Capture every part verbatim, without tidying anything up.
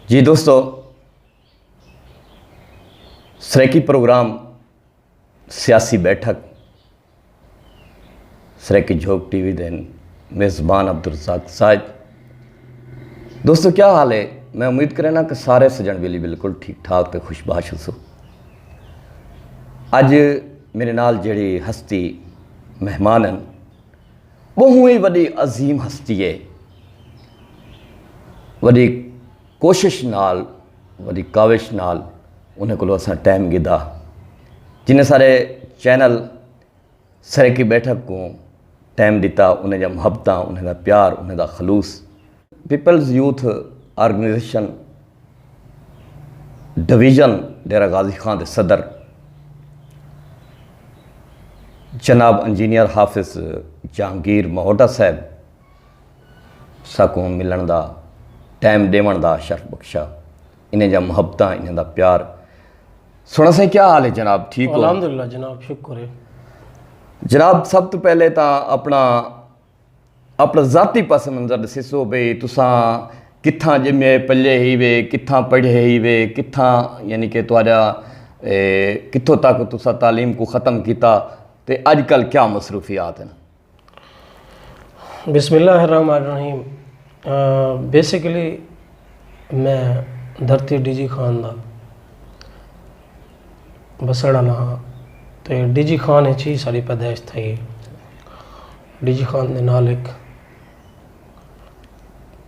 جی دوستو، سرائیکی پروگرام سیاسی بیٹھک، سرائیکی جھوک ٹی وی دے میزبان عبدالرزاق ساجد۔ دوستو، کیا حال ہے؟ میں امید کرنا کہ سارے سجن ویلی بالکل ٹھیک ٹھاک تے خوش باش ہوسو۔ اج میرے نال جڑی ہستی مہمان ہیں، بہوں ہی وڈی عظیم ہستی ہے۔ وڈی کوشش نال، وڈی کاوش نال انہیں کولوں اساں ٹائم گھدا، جنہیں سارے چینل سرائیکی بیٹھک کو ٹائم ڈتا، انہیں دا محبتاں، انہیں دا پیار، انہیں دا خلوص۔ Peoples Youth organization division Dera Ghazi Khan دے صدر جناب انجینئر حافظ جہانگیر مہوٹا صاحب ساکوں ملݨ دا، ٹائم ݙیوݨ دا شرف بخشا۔ انہیں جا محبتاں، انہیں دا پیار۔ سوہݨا سئیں، کیا حال ہے جناب؟ ٹھیک ہو؟ الحمدللہ جناب، شکر ہے۔ جناب، سب توں پہلے تاں اپݨا، اپݨا ذاتی پس منظر ݙسیسو بھئی تساں کتھاں ڄمے پلے ہیوے، کتھاں پڑھے ہیوے، کتھاں، یعنی کہ تہاݙا، اے، کتھوں تک تساں تعلیم کوں ختم کیتا تے اڄ کل کیا مصروفیات ہیں؟ بسم اللہ الرحمن الرحیم۔ بیسیکلی میں دھرتی ڈی جی خان دا بسڑ والا ہاں، تے ڈی جی خان اچ ہی ساݙی پیدائش تھئی۔ ڈی جی خان دے نال ہک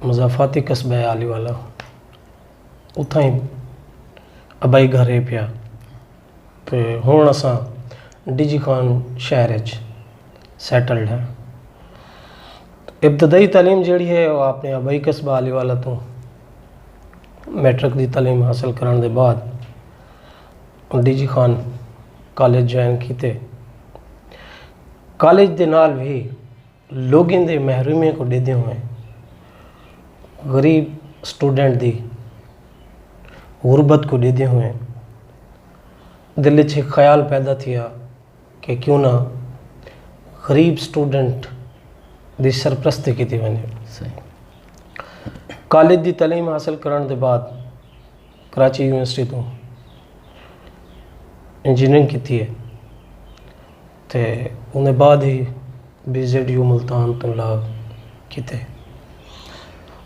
مضافاتی قصبہ ہے آلی والا، اتھاں ہی آبائی گھر ہے پیا۔ تے ہݨ اساں ڈی جی خان شہر اچ سیٹلڈ ہیں۔ ابتدائی تعلیم جیڑھی ہے، وہ اپݨے آبائی قصبہ آلی والا توں میٹرک دی تعلیم حاصل کرݨ دے بعد D G Khan college join کیتے۔ کالج دے نال بھی لوگیں دے محرومیاں کوں ݙیہدے ہوئیں، غریب اسٹوڈنٹ دی غربت کوں ݙیہدے ہوئیں، دل اچ ہک خیال پیدا تھیا کہ کیوں نہ غریب اسٹوڈنٹ دی سرپرستی کیتی ونڄے۔ صحیح۔ کالج دی تعلیم حاصل کرݨ دے بعد کراچی یونیورسٹی توں انجینئرنگ کیتی ہے، تے اوندے بعد ہی بی زیڈ یو ملتان توں لا کیتے۔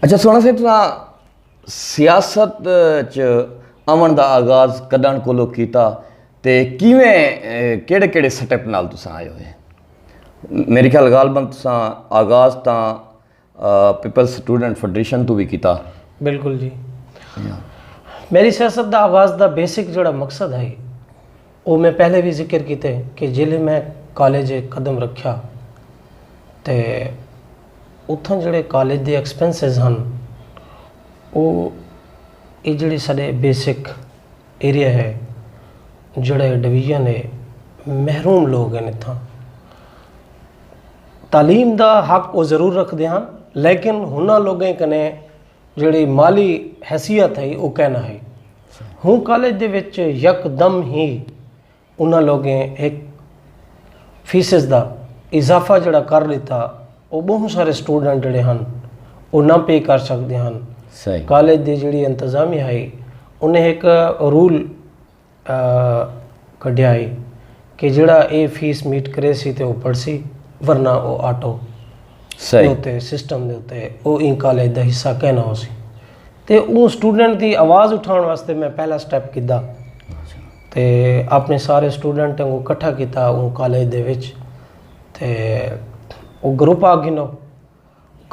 اچھا سوہݨا سئیں، تساں سیاست چ آوݨ دا آغاز کݙݨ کولوں کیتا تے کیویں، اے، کیڑھے کیڑھے سٹیپ نال تساں آئے ہوئے؟ میرے خیال غالباً تساں آغاز تاں، آ، پیپلز اسٹوڈنٹ فیڈریشن توں وی کیتا۔ بالکل جی۔ یا۔ میری سیاست دا آغاز دا بیسک جڑا مقصد ہے، او میں پہلے بھی ذکر کیتے کہ جیلے میں کالج قدم رکھیا تے اتھاں جڑے کالج دے ایکسپنسز ہن، او اے جڑے ساڈے بیسک ایریا ہے، جڑے ڈویژن ہے، محروم لوگ ہیں اتھاں۔ تعلیم دا حق او ضرور رکھدے ہن، لیکن ہناں لوگیں کنے جڑی مالی حیثیت ہئی، او کائنا ہئی۔ ہوں کالج دے وچ یکدم ہی انہاں لوگیں ہک فیسز دا اضافہ جڑا کر ݙتا، او ٻہوں سارے اسٹوڈنٹ جڑے ہن، او نہ پے کر سڳدے ہن۔ صحیح۔ کالج دی جڑی انتظامیہ ہئی، انہیں ہک رول، آ، کڈھیا ہئی کہ جڑا اے فیس میٹ کریسی تے او پڑھسی، ورنہ او آٹو صحیح۔ دے اتے، سسٹم دے اتے، او ایں کالج دا حصہ کائنا ہوسی۔ تے اوں اسٹوڈنٹ دی آواز اٹھاوݨ واسطے میں پہلا سٹیپ کیتا۔ تے اپݨے سارے اسٹوڈنٹاں کوں کٹھا کیتا اوں کالج دے وچ۔ تے او گروپ آ گھنو۔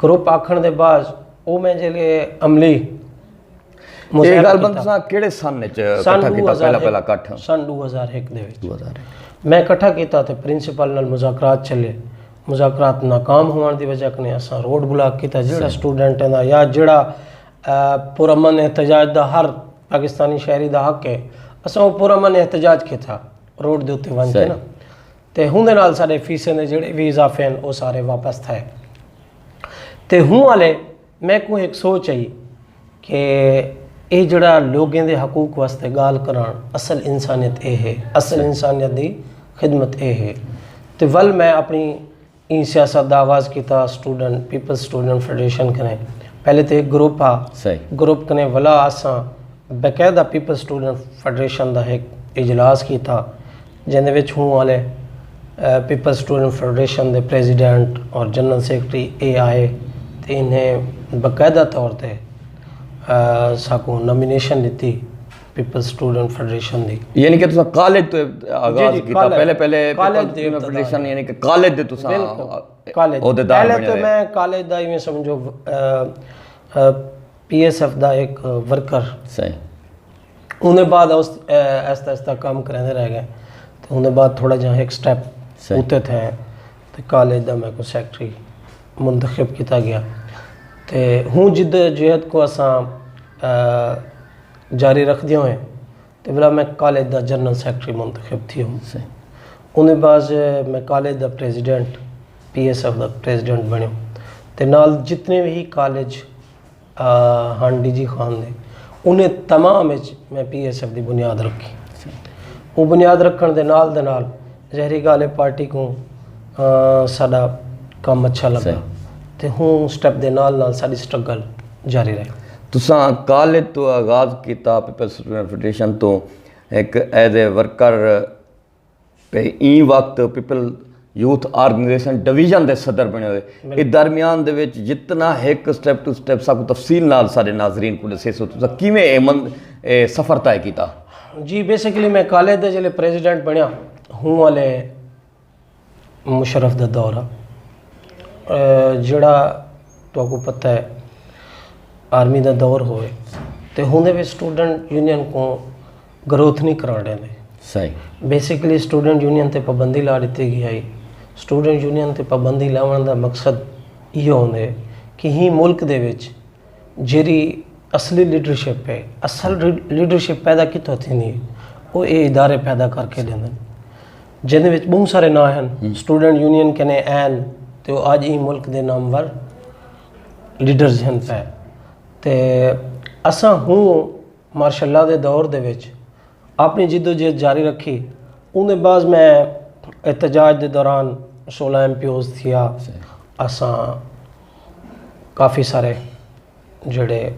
گروپ آکھݨ دے بعد او میں جیلے عملی اے مظاہرہ غالباً کیتا۔ تساں کیڑھے سن وچ سن کٹھا کیتا؟ پہلا ݙو ہزار ہک، پہلا کٹھ؟ سن ݙو ہزار ہک دے وچ۔ ݙو ہزار ہک۔ میں کٹھا کیتا تے پرنسپل نال مذاکرات چلے۔ مذاکرات ناکام ہووݨ دی وجہ کنے اساں روڈ بلاک کیتا۔ جیڑھا صحیح۔ اسٹوڈنٹاں دا یا جیڑھا، آ، پرامن احتجاج دا ہر پاکستانی شہری دا حق ہے، اساں او پرامن احتجاج کیتا روڈ دے اتے ونڄ کے صحیح۔ نا۔ تے ہوندے نال ساݙے فیسیں دے جیڑھے وی اضافے ہن، او سارے واپس تھئے۔ تے ہوں والے میکوں ہک سوچ آئی کہ اے جیڑھا لوگیں دے حقوق واسطے ڳالھ کرݨ، اصل انسانیت اے ہے، اصل صحیح۔ انسانیت دی خدمت اے ہے۔ تے ول میں اپݨی ایں سیاست دا آغاز کیتا اسٹوڈنٹ، پیپلز اسٹوڈنٹ فیڈریشن کنے۔ پہلے تے ہک گروپ ہا۔ صحیح۔ گروپ کنے ولا اساں باقاعدہ پیپلز اسٹوڈنٹ فیڈریشن دا ہک اجلاس کیتا، جیندے وچ ہوں والے پیپلز اسٹوڈنٹ فیڈریشن دے پریزیڈنٹ اور جنرل سیکرٹری اے آئے، تے انہیں باقاعدہ طور تے ساکوں نامینیشن ݙتی پیپلز اسٹوڈنٹ فیڈریشن دی۔ یعنی کہ تساں کالج تو آغاز جی، کیتا؟ کالج۔ پہلے پہلے کالج پیپلز دے اسٹوڈنٹ ابتدا فیڈریشن ہے۔ یعنی کہ کالج دے تساں بالکل۔ کالج عہدیدار پہلے بنے تو ہوئے۔ میں کالج دا ایویں سمجھو پی ایس ایف دا ایک ورکر۔ صحیح۔ اوندے بعد اس- اے، آہستہ آہستہ کم کریندے رہ گئے۔ تے اوندے بعد تھوڑا جہاں ایک سٹیپ صحیح۔ اتے تھے، تے کالج دا میں کو سیکرٹری منتخب کیتا گیا۔ تے ہوں جد جہد کو اساں اے، جاری رکھدے ہوئے، تے بلا میں کالج دا جنرل سیکرٹری منتخب تھی ہوں۔ صحیح۔ اوندے بعد میں college the president, P S if the president بنیو، تے نال جتنے بھی کالج آ، ہن ڈی جی خان دے، انہیں تمام وچ میں پی ایس ایف دی بنیاد رکھی۔ وہ بنیاد رکھن دے نال دے نال ظاہری ڳالھ ہے پارٹی کوں آ، ساݙا کم اچھا لڳا۔ صحیح۔ تے ہوں سٹیپ دے نال نال ساݙی سٹرگل جاری رہی۔ تساں کالج تو آغاز کیتا پیپلز اسٹوڈنٹ فیڈریشن تو ایک ایز اے ورکر، پہ ایں وقت پیپل یوتھ آرگنائزیشن ڈویژن دے صدر بنے ہوئے۔ اس درمیان دے وچ جتنا ہک سٹیپ ٹو سٹیپ ساکوں تفصیل نال سارے ناظرین کوں ݙسیسو، تساں کیویں اے من اے سفر طے کیتا؟ جی، بیسیکلی میں کالج دے جلے پریزیڈنٹ بنیا ہوں والے مشرف دا دور آ، جڑا تہاکوں پتہ ہے آرمی دا دور ہوئے تے ہوندے وچ سٹوڈنٹ یونین کوں گروتھ نہیں کرݨ ݙیندے۔ صحیح۔ بیسیکلی سٹوڈنٹ یونین تے پابندی لا ݙتی گئی آئی۔ سٹوڈنٹ یونین تے پابندی لاوݨ دا مقصد ایہو ہوندے کہ ہی ملک دے وچ جیڑھی اصلی لیڈرشپ ہے، اصل لیڈرشپ پیدا کتھوں تھیندی ہے، وہ اے ادارے پیدا کر کے ݙیندن، جیندے وچ بہت سارے ناں ہن۔ سٹوڈنٹ یونین کنے این تے وہ اج ایں ملک دے نامور لیڈرز ہن پے۔ تے اساں ہوں مارشل لا دے دور دے وچ اپݨی جدوجہد جاری رکھی۔ اوندے بعد میں احتجاج دے دوران سولہ ایم پی اوز تھیا۔ اساں کافی سارے جڑے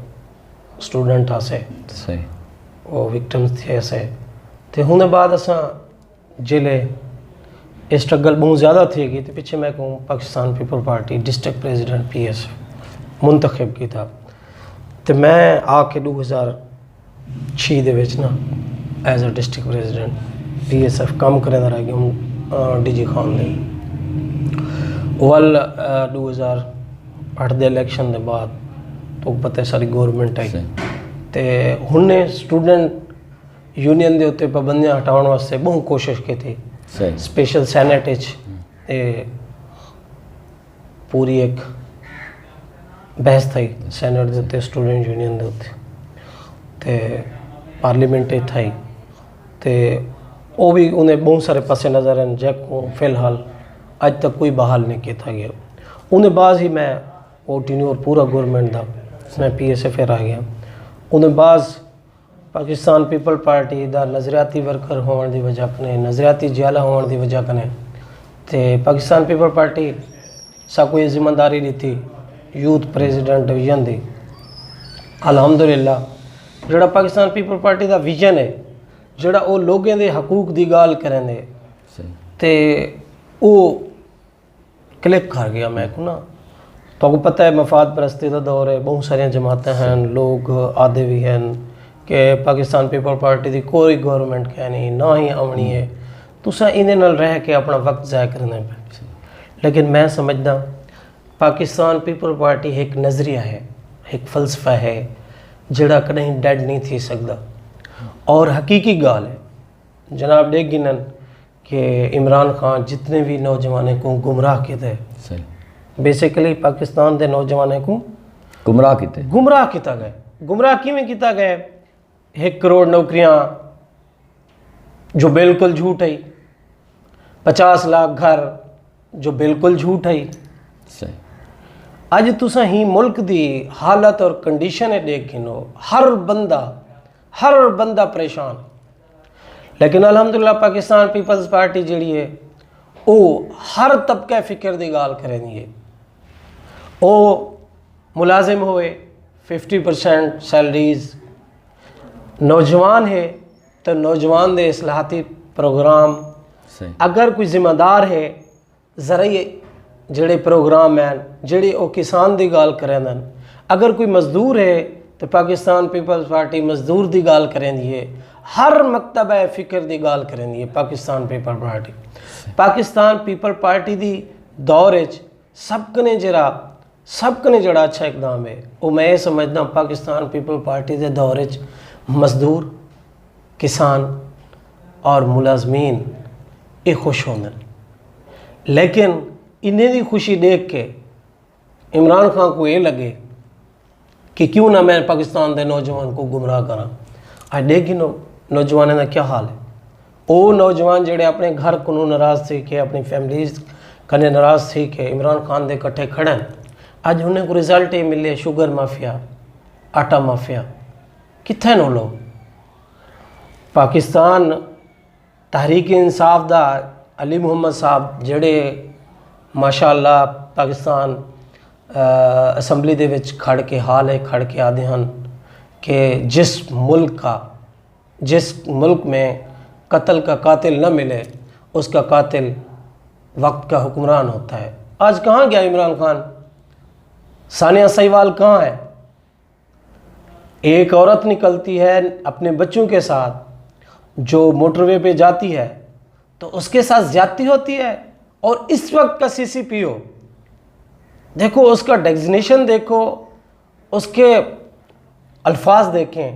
سٹوڈنٹ ہاسے، صحیح۔ وہ وکٹمز تھے سے۔ تے ہوندے بعد اساں جیلے اے سٹرگل بہت زیادہ تھی گئی تے پچھے میں کو Pakistan people party district president P S منتخب کیتا۔ تے میں آ کے ݙو ہزار چھی دے وچ نا as a district president P S F کم کریندا رہ گیا ہوں ڈی جی خان دے۔ ول ݙو ہزار اٹھ دے الیکشن دے بعد تو پتہ ہے ساری گورنمنٹ آئی۔ تے ہن سٹوڈنٹ یونین دے اتے پابندیاں ہٹاوݨ واسطے بہت کوشش کیتی۔ اسپیشل سینیٹ اچ اے پوری ایک بحث تھئی سینیٹ دے اتے سٹوڈنٹ یونین دے اتے تے پارلیمنٹ اچ تھئی۔ تے او بھی انہیں بہت سارے پس نظر ہیں جیکوں فی الحال اج تک کوئی بحال نہیں کیتا گیا۔ انہیں بعد ہی میں او ٹینیور پورا گورنمنٹ دا میں پی ایس ایف رہ گیا۔ انہیں بعد پاکستان پیپل پارٹی دا نظریاتی ورکر ہووݨ دی وجہ کنے، نظریاتی جیالہ ہووݨ دی وجہ کنے تے پاکستان پیپل پارٹی ساکوں یہ ذمہ داری ݙتی یوتھ پریزیڈنٹ ڈویژن دی۔ الحمدللہ جڑا Pakistan people party the vision ہے، جڑا او لوگیں دے حقوق دی ڳالھ کریندے تے او کلک کر گیا میں کو نا۔ تو کو پتہ ہے مفاد پرستی دا دور ہے، بہت ساریاں جماعتیں ہیں، لوگ آدھے بھی ہیں کہ پاکستان پیپل پارٹی دی کوئی گورنمنٹ کہنی نہ ہی آونی ہے۔ تساں ایندے نال رہ کے اپنا وقت ضائع کرنے پہ۔ لیکن میں سمجھدا پاکستان پیپل پارٹی ایک نظریہ ہے، ایک فلسفہ ہے، جڑا کدیں ڈیڈ نہیں تھی سکدا اور حقیقی گال ہے۔ جناب ڈیکھ گھنن کہ عمران خان جتنے بھی نوجوانیں کو گمراہ کیتے، بیسیکلی پاکستان دے نوجوانیں کو گمراہ کیتے۔ گمراہ کیتا گئے۔ گمراہ کیویں کیتا گئے؟ ایک کروڑ نوکریاں جو بالکل جھوٹ ہے، پچاس لاکھ گھر جو بالکل جھوٹ ہے۔ اج تساں ہی ملک دی حالت اور کنڈیشن ہے ڈیکھ گھنو، ہر بندہ ہر بندہ پریشان۔ لیکن الحمدللہ پاکستان پیپلز پارٹی جیڑی ہے او ہر طبقہ فکر دی گال کریندی ہے۔ او ملازم ہوئے، ففٹی پرسینٹ سیلریز، نوجوان ہے تو نوجوان دے اصلاحاتی پروگرام۔ صحیح۔ اگر کوئی ذمہ دار ہے، ذرا یہ جڑے پروگرام ہیں، جڑے او کسان دی ڳالھ کریندن۔ اگر کوئی مزدور ہے تو پاکستان پیپلز پارٹی مزدور دی ڳالھ کریندی ہے۔ ہر مکتبہ فکر دی ڳالھ کریندی ہے Pakistan people party. Pakistan people party دی دور وچ سب کنے جڑا سب کنے جڑا اچھا اقدام ہے، او میں یہ سمجھدا پاکستان پیپل پارٹی دے دور وچ مزدور، کسان اور ملازمین یہ خوش ہوندن۔ لیکن انہیں دی خوشی دیکھ کے عمران خان کو یہ لگے کہ کیوں نہ میں پاکستان دے نوجوان کو گمراہ کراں۔ اج ڈیکھ گھنو نوجوانیں دا کیا حال ہے۔ او نوجوان جڑے اپنے گھر کنوں ناراض تھی کے، اپنی فیملیز کنے ناراض تھی کے عمران خان دے کٹھے کھڑن، اج انہیں کو رزلٹ یہ ملے، شوگر مافیا، آٹا مافیا۔ کتھے نو لو؟ پاکستان تحریک انصاف دا علی محمد صاحب جڑے ماشاء اللہ پاکستان اسمبلی دے وچ کھڑ کے، ہال ہے کھڑ کے آدھے ہن کہ جس ملک کا جس ملک میں قتل کا قاتل نہ ملے، اس کا قاتل وقت کا حکمران ہوتا ہے۔ آج کہاں گیا عمران خان؟ ثانیہ سہیوال کہاں ہے؟ ایک عورت نکلتی ہے اپنے بچوں کے ساتھ، جو موٹروے پہ جاتی ہے تو اس کے ساتھ زیادتی ہوتی ہے، اور اس وقت کا سی سی پی او دیکھو، اس کا ڈیزگنیشن دیکھو، اس کے الفاظ دیکھیں۔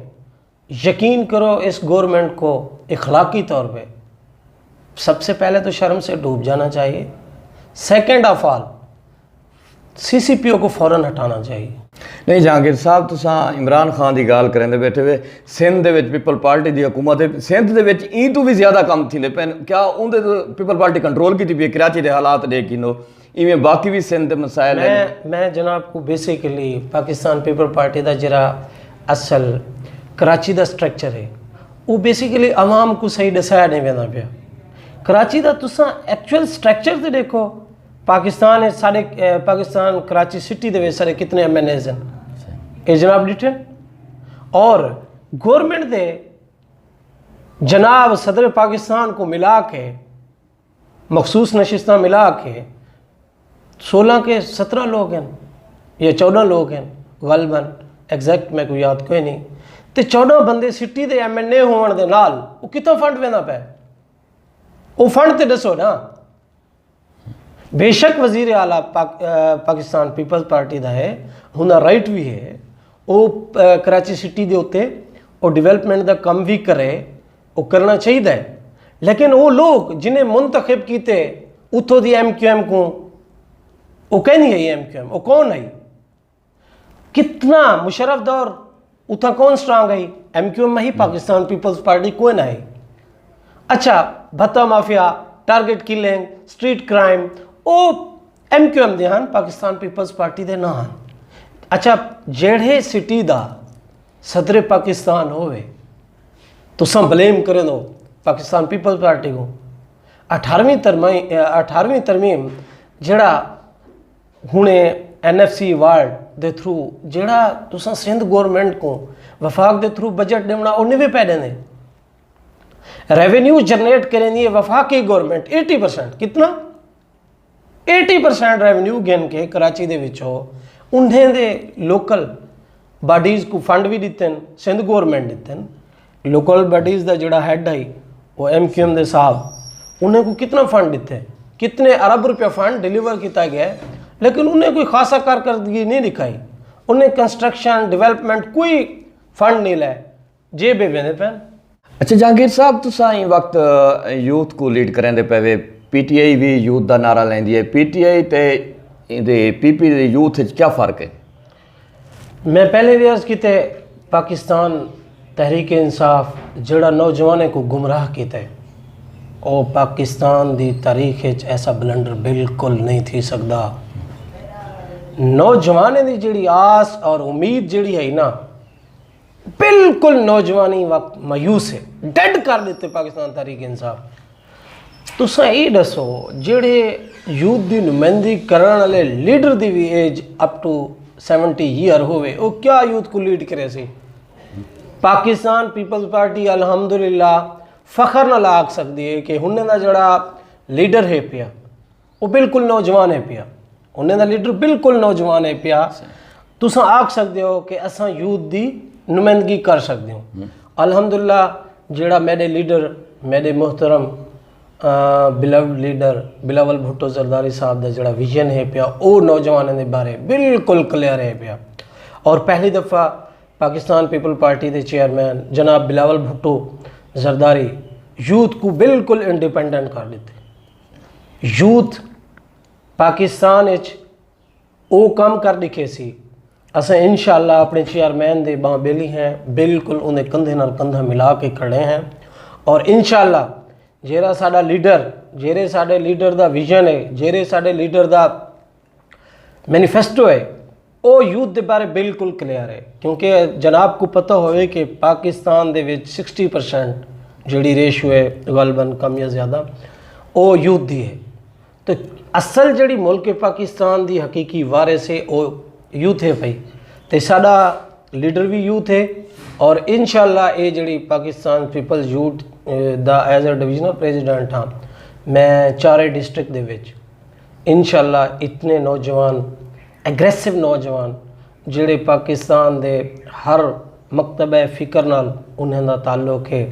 یقین کرو، اس گورنمنٹ کو اخلاقی طور پہ سب سے پہلے تو شرم سے ڈوب جانا چاہیے۔ سیکنڈ آف آل، سی سی پی او کو فوراً ہٹانا چاہیے۔ نہیں جہانگیر صاحب، تساں عمران خان دی ڳالھ کریندے بیٹھے وے۔ سندھ دے وچ پیپل پارٹی دی حکومت ہے، سندھ دے وچ ایں توں وی زیادہ کم تھیندے پئن۔ کیا اوندے تے پیپل پارٹی کنٹرول کیتی پئی ہے؟ کراچی دے حالات ݙیکھ گھنو، ایویں باقی وی سندھ دے مسائل ہن۔ میں میں جناب کو بیسیکلی پاکستان پیپل پارٹی دا جڑا اصل کراچی دا سٹرکچر ہے، وہ بیسیکلی عوام کو صحیح ݙسایا نہیں ویندا پیا۔ کراچی دا تساں ایکچوئل سٹرکچر تے ݙیکھو، پاکستان ہے سارے، پاکستان کراچی سٹی دے وچ سارے کتنے ایم این ایز ہیں؟ اے جناب ݙٹھن؟ اور گورنمنٹ دے جناب صدر پاکستان کو ملا کے، مخصوص نشستاں ملا کے، سولہ کے سترہ لوگ ہیں یا چودہ لوگ ہیں غالباً، ایگزیکٹ میں کوئی یاد کوئی نہیں۔ تے چودہ بندے سٹی دے ایم این اے ہوون دے نال او کتھاں فنڈ ویندا پے؟ او فنڈ تے ݙسو نا۔ بے شک وزیر اعلیٰ پاک-، پاکستان پیپلز پارٹی دا ہے، ہوندا رائٹ وی ہے، او کراچی سٹی دے اتے او ڈیولپمنٹ دا کم وی کرے، او کرنا چاہیدا ہے۔ لیکن او لوگ جنہیں منتخب کیتے، اتھوں دی ایم کیو ایم کو، او کہیں نہیں ہے ایم کیو ایم، او کون ہے؟ کتنا مشرف دور اتھاں کون سٹرانگ ہے؟ ایم کیو ایم ہے، پاکستان پیپلز پارٹی کوئی نہ ہے۔ اچھا، بھتہ mafia, target killing, street crime, او ایم کیو ایم دے ہن، پاکستان پیپلز پارٹی دے نہ ہن۔ اچھا، جیڑھے سٹی دا صدر پاکستان ہووے، تساں بلیم کریندو پاکستان پیپلز پارٹی کو۔ اٹھارہویں ترمیم، اٹھارہویں ترمیم جڑا ہنے این ایف سی ایوارڈ دے تھرو جڑا تساں سندھ گورنمنٹ کو وفاق دے تھرو بجٹ ݙیوݨا، او نویں پے ݙیندے۔ ریونیو جنریٹ کریندی ہے وفاقی گورنمنٹ ایٹی پرسینٹ۔ کتنا؟ ایٹی پرسینٹ ریونیو گھن کے کراچی دے وچوں انہیں دے لوکل باڈیز کو فنڈ وی ݙتن، سندھ گورنمنٹ ݙتن۔ لوکل باڈیز دا جڑا ہیڈ ہے، وہ ایم کیو ایم دے صاحب، انہیں کو کتنا فنڈ ݙتے، کتنے ارب روپیہ فنڈ ڈیلیور کیتا گیا ہے، لیکن انہیں کوئی خاصا کارکردگی نہیں دکھائی۔ انہیں کنسٹرکشن، ڈیولپمنٹ کوئی فنڈ نہیں لے، جیب وچ ویندے پئن۔ اچھا جہانگیر صاحب، تساں ایں وقت یوتھ کوں لیڈ کریندے پئے وے، P T I V youth دا نعرہ لیندی ہے، پی ٹی آئی تے ایندے پی پی دے یوتھ وچ کیا فرق ہے؟ میں پہلے وی عرض کیتے، پاکستان تحریک انصاف جڑا نوجوانیں کو گمراہ کیتے، او پاکستان دی تاریخ وچ ایسا بلنڈر بالکل نہیں تھی سکدا۔ نوجوانیں دی جڑی آس اور امید جڑی ہے نا، بالکل نوجوانی وقت مایوس ہے، ڈیڈ کر ݙتے پاکستان تحریک انصاف۔ تساں اے ݙسو، جیڑھے یوتھ دی نمائندگی کرݨ والے لیڈر دی وی age up to seventy year ہووے، او کیا یوتھ کوں لیڈ کریسی؟ پاکستان پیپلز پارٹی الحمدللہ فخر نال آکھ سڳدی ہے کہ ہݨ دا جیڑھا لیڈر ہے پیا، او بالکل نوجوان ہے پیا۔ ہݨ دا لیڈر بالکل نوجوان ہے پیا۔ تساں آکھ سڳدے ہو کہ اساں یوتھ دی نمائندگی کر سڳدے ہوں۔ الحمدللہ جیڑھا میݙے لیڈر، میݙے محترم، آ، بلوڈ لیڈر بلاول بھٹو زرداری صاحب دا جیڑھا ویژن ہے پیا، او نوجواناں دے بارے بالکل کلیئر ہے پیا۔ اور پہلی دفعہ پاکستان پیپل پارٹی دے چیئرمین جناب بلاول بھٹو زرداری یوتھ کوں بالکل انڈیپینڈنٹ کر ݙتے۔ یوتھ پاکستان اچ او کم کر ݙکھیسی۔ اساں انشاءاللہ اپݨے چیئرمین دے ٻانہہ ٻیلی ہیں، بالکل اوندے کندھے نال کندھا ملا کے کھڑے ہیں۔ اور انشاءاللہ جیڑھا ساݙا لیڈر، جیڑھے ساݙے لیڈر دا ویژن ہے، جیڑھے ساݙے لیڈر دا مینیفیسٹو ہے، او یوتھ دے بارے بالکل کلیئر ہے، کیونکہ جناب کوں پتہ ہووے کہ پاکستان دے وچ سکسٹی پرسینٹ جیڑھی ریشو ہے، غالباً کم یا زیادہ، او یوتھ دی ہے۔ تے اصل جیڑھی ملک پاکستان دی حقیقی وارث ہے، او یوتھ ہے پئی۔ تے ساݙا لیڈر وی یوتھ ہے، اور انشاءاللہ اے جیڑھی پاکستان پیپلز یوتھ، اے، دا ایز اے ڈویژنل پریزیڈنٹ ہاں، میں چارے ڈسٹرکٹ دے وچ انشاءاللہ اتنے نوجوان، اگریسو نوجوان، جیڑھے پاکستان دے ہر مکتبہ فکر نال انہاں دا تعلق ہے،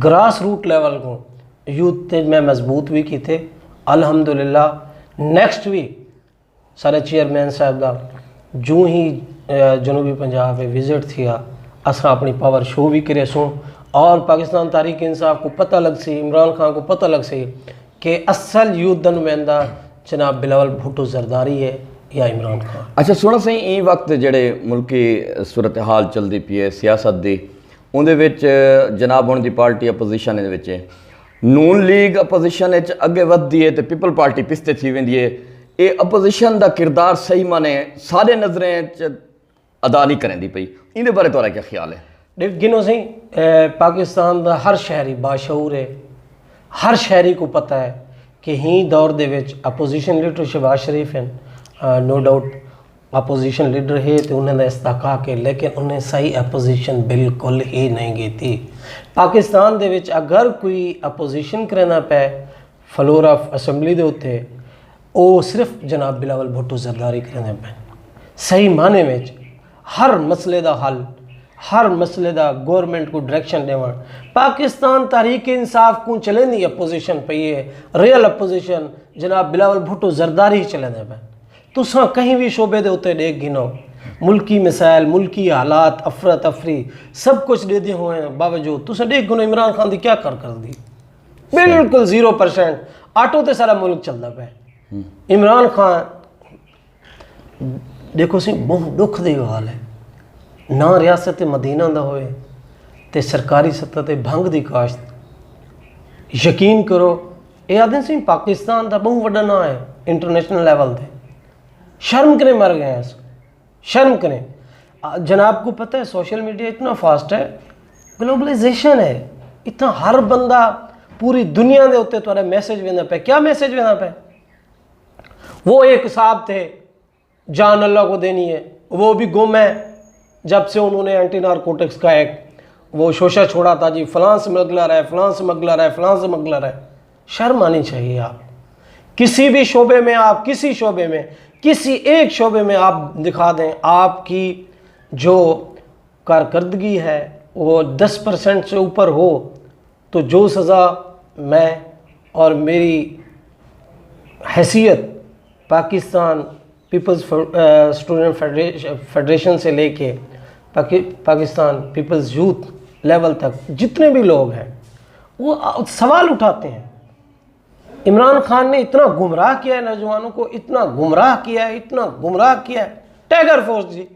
گراس روٹ لیول کوں یوتھ تے میں مضبوط وی کیتے۔ الحمدللہ نیکسٹ وی ساݙے چیئرمین صاحب دا جوں ہی، اے، جنوبی پنجاب وچ وزٹ تھیا، اساں اپݨی پاور شو وی کریسوں، اور پاکستان تحریک انصاف کوں پتہ لڳسی، عمران خان کوں پتہ لڳسی کہ اصل یوتھ دا نمائندہ جناب بلاول بھٹو زرداری ہے یا عمران خان۔ اچھا سوہݨا سئیں، ایں وقت جیڑھے ملکی صورتحال چلدی پئی ہے سیاست دی، اوندے وچ جناب ہݨ دی پارٹی اپوزیشن دے وچ ہے، نون لیگ اپوزیشن وچ اڳے ودھدی ہے تے پیپل پارٹی پچھتے تھی ویندی ہے۔ اے اپوزیشن دا کردار صحیح معنی ساݙے نظریں وچ ادا نہیں کریندی پئی، ایندے بارے تہاݙا کیا خیال ہے؟ ݙیکھ گھنو سئیں، اے، پاکستان دا ہر شہری باشعور ہے، ہر شہری کوں پتہ ہے کہ ہیں دور دے وچ اپوزیشن لیڈر شہباز شریف ہن، آ، نو ڈاؤٹ اپوزیشن لیڈر ہے تے انہاں دا استحقاق ہے، لیکن انہیں صحیح اپوزیشن بالکل ہی نہیں کیتی۔ پاکستان دے وچ اگر کوئی اپوزیشن کریندا پئے، فلور آف اسمبلی دے اتے، او صرف جناب بلاول بھٹو زرداری کریندے پئے۔ صحیح معنی وچ ہر مسئلے دا حل، ہر مسئلے دا گورنمنٹ کوں ڈائریکشن ݙیوݨ۔ پاکستان تحریک انصاف کوں چلیندی اپوزیشن پئی ہے، ریئل اپوزیشن جناب بلاول بھٹو زرداری چلیندے پئے۔ تساں کہیں وی شعبے دے اتے ݙیکھ گھنو، ملکی مسائل، ملکی حالات، افراتفری، سب کچھ ݙیہدے ہوئے باوجود تساں ݙیکھ گھنو عمران خان دی کیا کارکردگی؟ بالکل زیرو پرسینٹ۔ آٹو تے سارا ملک چلدا پئے۔ عمران خان، ݙیکھو سئیں، ٻہوں ݙکھ دی ڳالھ ہے، نہ ریاست مدینہ دا ہوئے تے سرکاری سطح تے بھنگ دی کاشت۔ یقین کرو، اے آہدن سئیں پاکستان دا ٻہوں وݙا ناں ہے انٹرنیشنل لیول تے۔ شرم کریں مر ڳئے ہیں، شرم کریں۔ آ، جناب کوں پتہ ہے سوشل میڈیا اتنا فاسٹ ہے، گلوبلائزیشن ہے، اتنا ہر بندہ پوری دنیا دے اتے تہاݙا میسج ویندا پئے۔ کیا میسج ویندا پئے؟ وہ ایک صاحب تھے، جان اللہ کو دینی ہے، وہ بھی گم ہے۔ جب سے انہوں نے اینٹی نارکوٹکس کا ایکٹ، وہ شوشہ چھوڑا تھا جی، فلاں سمگلر ہے، فلاں سمگلر ہے، فلاں سمگلر ہے۔ شرم آنی چاہیے آپ۔ کسی بھی شعبے میں آپ، کسی شعبے میں، کسی ایک شعبے میں آپ دکھا دیں، آپ کی جو کارکردگی ہے وہ دس پرسینٹ سے اوپر ہو، تو جو سزا میں اور میری حیثیت پاکستان پیپلز فر-، آ، اسٹوڈنٹ فیڈریش-، فیڈریشن سے لے کے پاکی-، پاکستان پیپلز یوتھ لیول تک جتنے بھی لوگ ہیں، وہ سوال اٹھاتے ہیں۔ عمران خان نے اتنا گمراہ کیا ہے نوجوانوں کو، اتنا گمراہ کیا ہے، اتنا گمراہ کیا ہے۔ ٹائیگر فورس جی،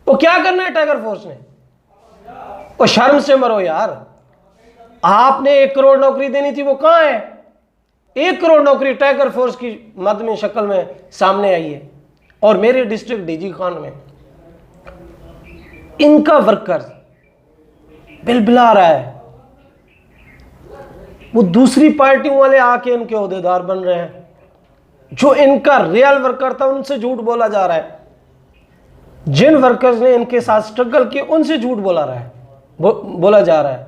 وہ کیا کرنا ہے ٹائیگر فورس نے؟ وہ شرم سے مرو یار، آپ نے ایک کروڑ نوکری دینی تھی، وہ کہاں ہے؟ ایک کروڑ نوکری ٹائیگر فورس کی مد میں شکل میں سامنے آئی ہے، اور میرے ڈسٹرکٹ ڈی جی خان میں ان کا ورکر بلبلا رہا ہے، وہ دوسری پارٹیوں والے آ کے ان کے عہدیدار بن رہے ہیں۔ جو ان کا ریئل ورکر تھا، ان سے جھوٹ بولا جا رہا ہے۔ جن ورکرز نے ان کے ساتھ سٹرگل کیے، ان سے جھوٹ بولا رہا ہے، بو- بولا جا رہا ہے۔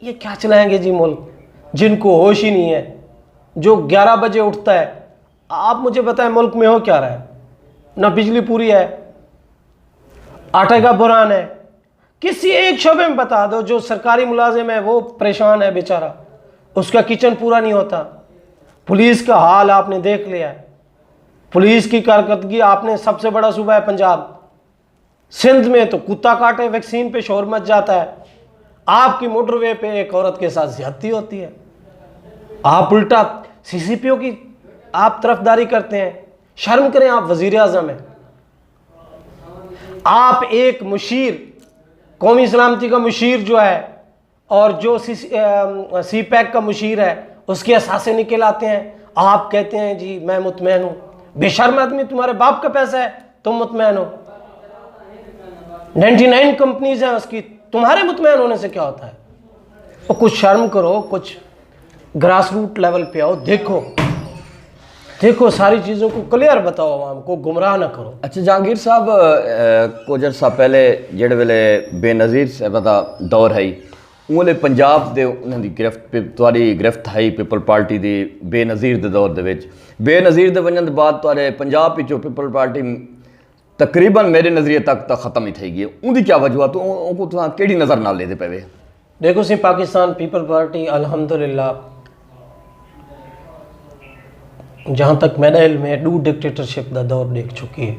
یہ کیا چلائیں گے جی ملک؟ جن کو ہوش ہی نہیں ہے، جو گیارہ بجے اٹھتا ہے۔ آپ مجھے بتائیں، ملک میں ہو کیا رہا ہے؟ نہ بجلی پوری ہے، آٹے کا بحران ہے۔ کسی ایک شعبے میں بتا دو، جو سرکاری ملازم ہے وہ پریشان ہے بیچارہ، اس کا کچن پورا نہیں ہوتا۔ پولیس کا حال آپ نے دیکھ لیا ہے، پولیس کی کارکردگی، آپ نے، سب سے بڑا صوبہ ہے پنجاب، سندھ میں تو کتا کاٹے ویکسین پہ شور مچ جاتا ہے، آپ کی موٹر وے پہ ایک عورت کے ساتھ زیادتی ہوتی ہے، آپ الٹا سی سی پی او کی آپ طرفداری کرتے ہیں۔ شرم کریں، آپ وزیر اعظم ہیں۔ آپ ایک مشیر، قومی سلامتی کا مشیر جو ہے، اور جو سی سی سی پیک کا مشیر ہے، اس کے اثاثے نکل آتے ہیں، آپ کہتے ہیں جی میں مطمئن ہوں۔ بے شرم آدمی، تمہارے باپ کا پیسہ ہے، تم مطمئن ہو؟ نائنٹی نائن کمپنیز ہیں اس کی، تمہارے مطمئن ہونے سے کیا ہوتا ہے؟ وہ کچھ شرم کرو، کچھ گراس روٹ لیول پہ آؤ، دیکھو، دیکھو ساری چیزوں کو کلیئر بتاؤ، عوام کو گمراہ نہ کرو۔ اچھا جہانگیر صاحب، کچھ عرصہ پہلے جڑے ویلے بے نظیر صاحب دا دور ہے، اوں ویلے پنجاب دے انہاں دی گرفت، تہاݙی گرفت ہئی پیپل پارٹی دی بے نظیر دے دور دے وچ۔ بے نظیر دے ونڄݨ دے بعد تہاݙے پنجاب وچوں پیپل پارٹی تقریباً میݙے نظریے تک تاں ختم ہی تھئی ڳئی۔ اوندی کیا وجوہات، اوں کوں تساں کیڑھی نظر نال ݙیہدے پئے وے؟ ݙیکھو سی، پاکستان پیپل پارٹی الحمدللہ جہاں تک میݙا علم ہے، ݙو ڈکٹیٹرشپ دا دور ݙیکھ چکی ہے۔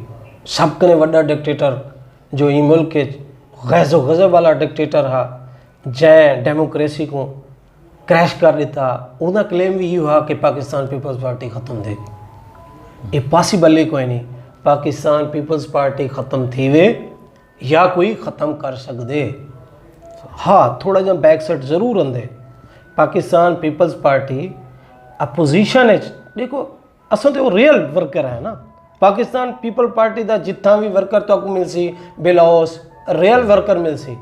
سب کنیں وݙا ڈکٹیٹر جو ایں ملک وچ غیظ و غضب والا ڈکٹیٹر ہا، جیں ڈیموکریسی کوں کریش کر ݙتا، اوندا کلیم وی ایہو ہا کہ پاکستان پیپلز پارٹی ختم تھی ڳئی۔ اے پاسیبل ہی کوئی نہیں، پاکستان پیپلز پارٹی ختم تھیوے یا کوئی ختم کر سڳدے۔ ہا، تھوڑا جہاں بیک سیٹ ضرور ہوندے۔ پاکستان پیپلز پارٹی اپوزیشن وچ، ݙیکھو، اساں تے او ریئل ورکر ہیں نا۔ پاکستان پیپل پارٹی دا جتھاں وی ورکر تہاکوں ملسی، بلاؤس، ریئل ورکر ملسی۔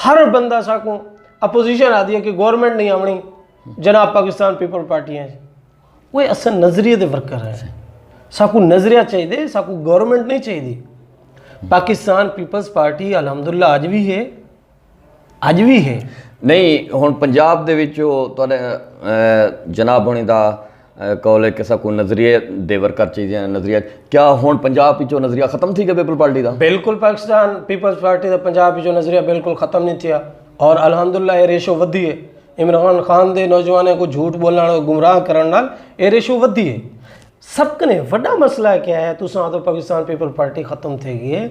ہر بندہ ساکوں، اپوزیشن آہدی ہے کہ گورنمنٹ نہیں آوݨی، جناب، پاکستان پیپل پارٹی ہیں۔ اوہ اساں نظریے دے ورکر ہیں، ساکوں نظریہ چاہیدے، ساکوں گورنمنٹ نہیں چاہیدی۔ پاکستان پیپلز پارٹی الحمدللہ اڄ وی ہے، اڄ وی ہے۔ نہیں، ہݨ پنجاب دے وچ او تہاݙے، اے، جناب ہوݨیں دا، اے، قول ہے کہ ساکوں نظریے دے ورکر چاہیدے ہیں، نظریہ، کیا ہݨ پنجاب وچ او نظریہ ختم تھی ڳیا پیپل پارٹی دا؟ بالکل، پاکستان پیپلز پارٹی دا پنجاب وچ او نظریہ بالکل ختم نہیں تھیا، اور الحمدللہ اے ریشو ودھی ہے۔ عمران خان دے نوجوانیں کوں جھوٹ ٻولݨ، گمراہ کرݨ نال اے ریشو ودھی ہے۔ سب کنیں وݙا مسئلہ کیا ہے؟ تساں آہدو پاکستان پیپل پارٹی ختم تھی ڳئی ہے،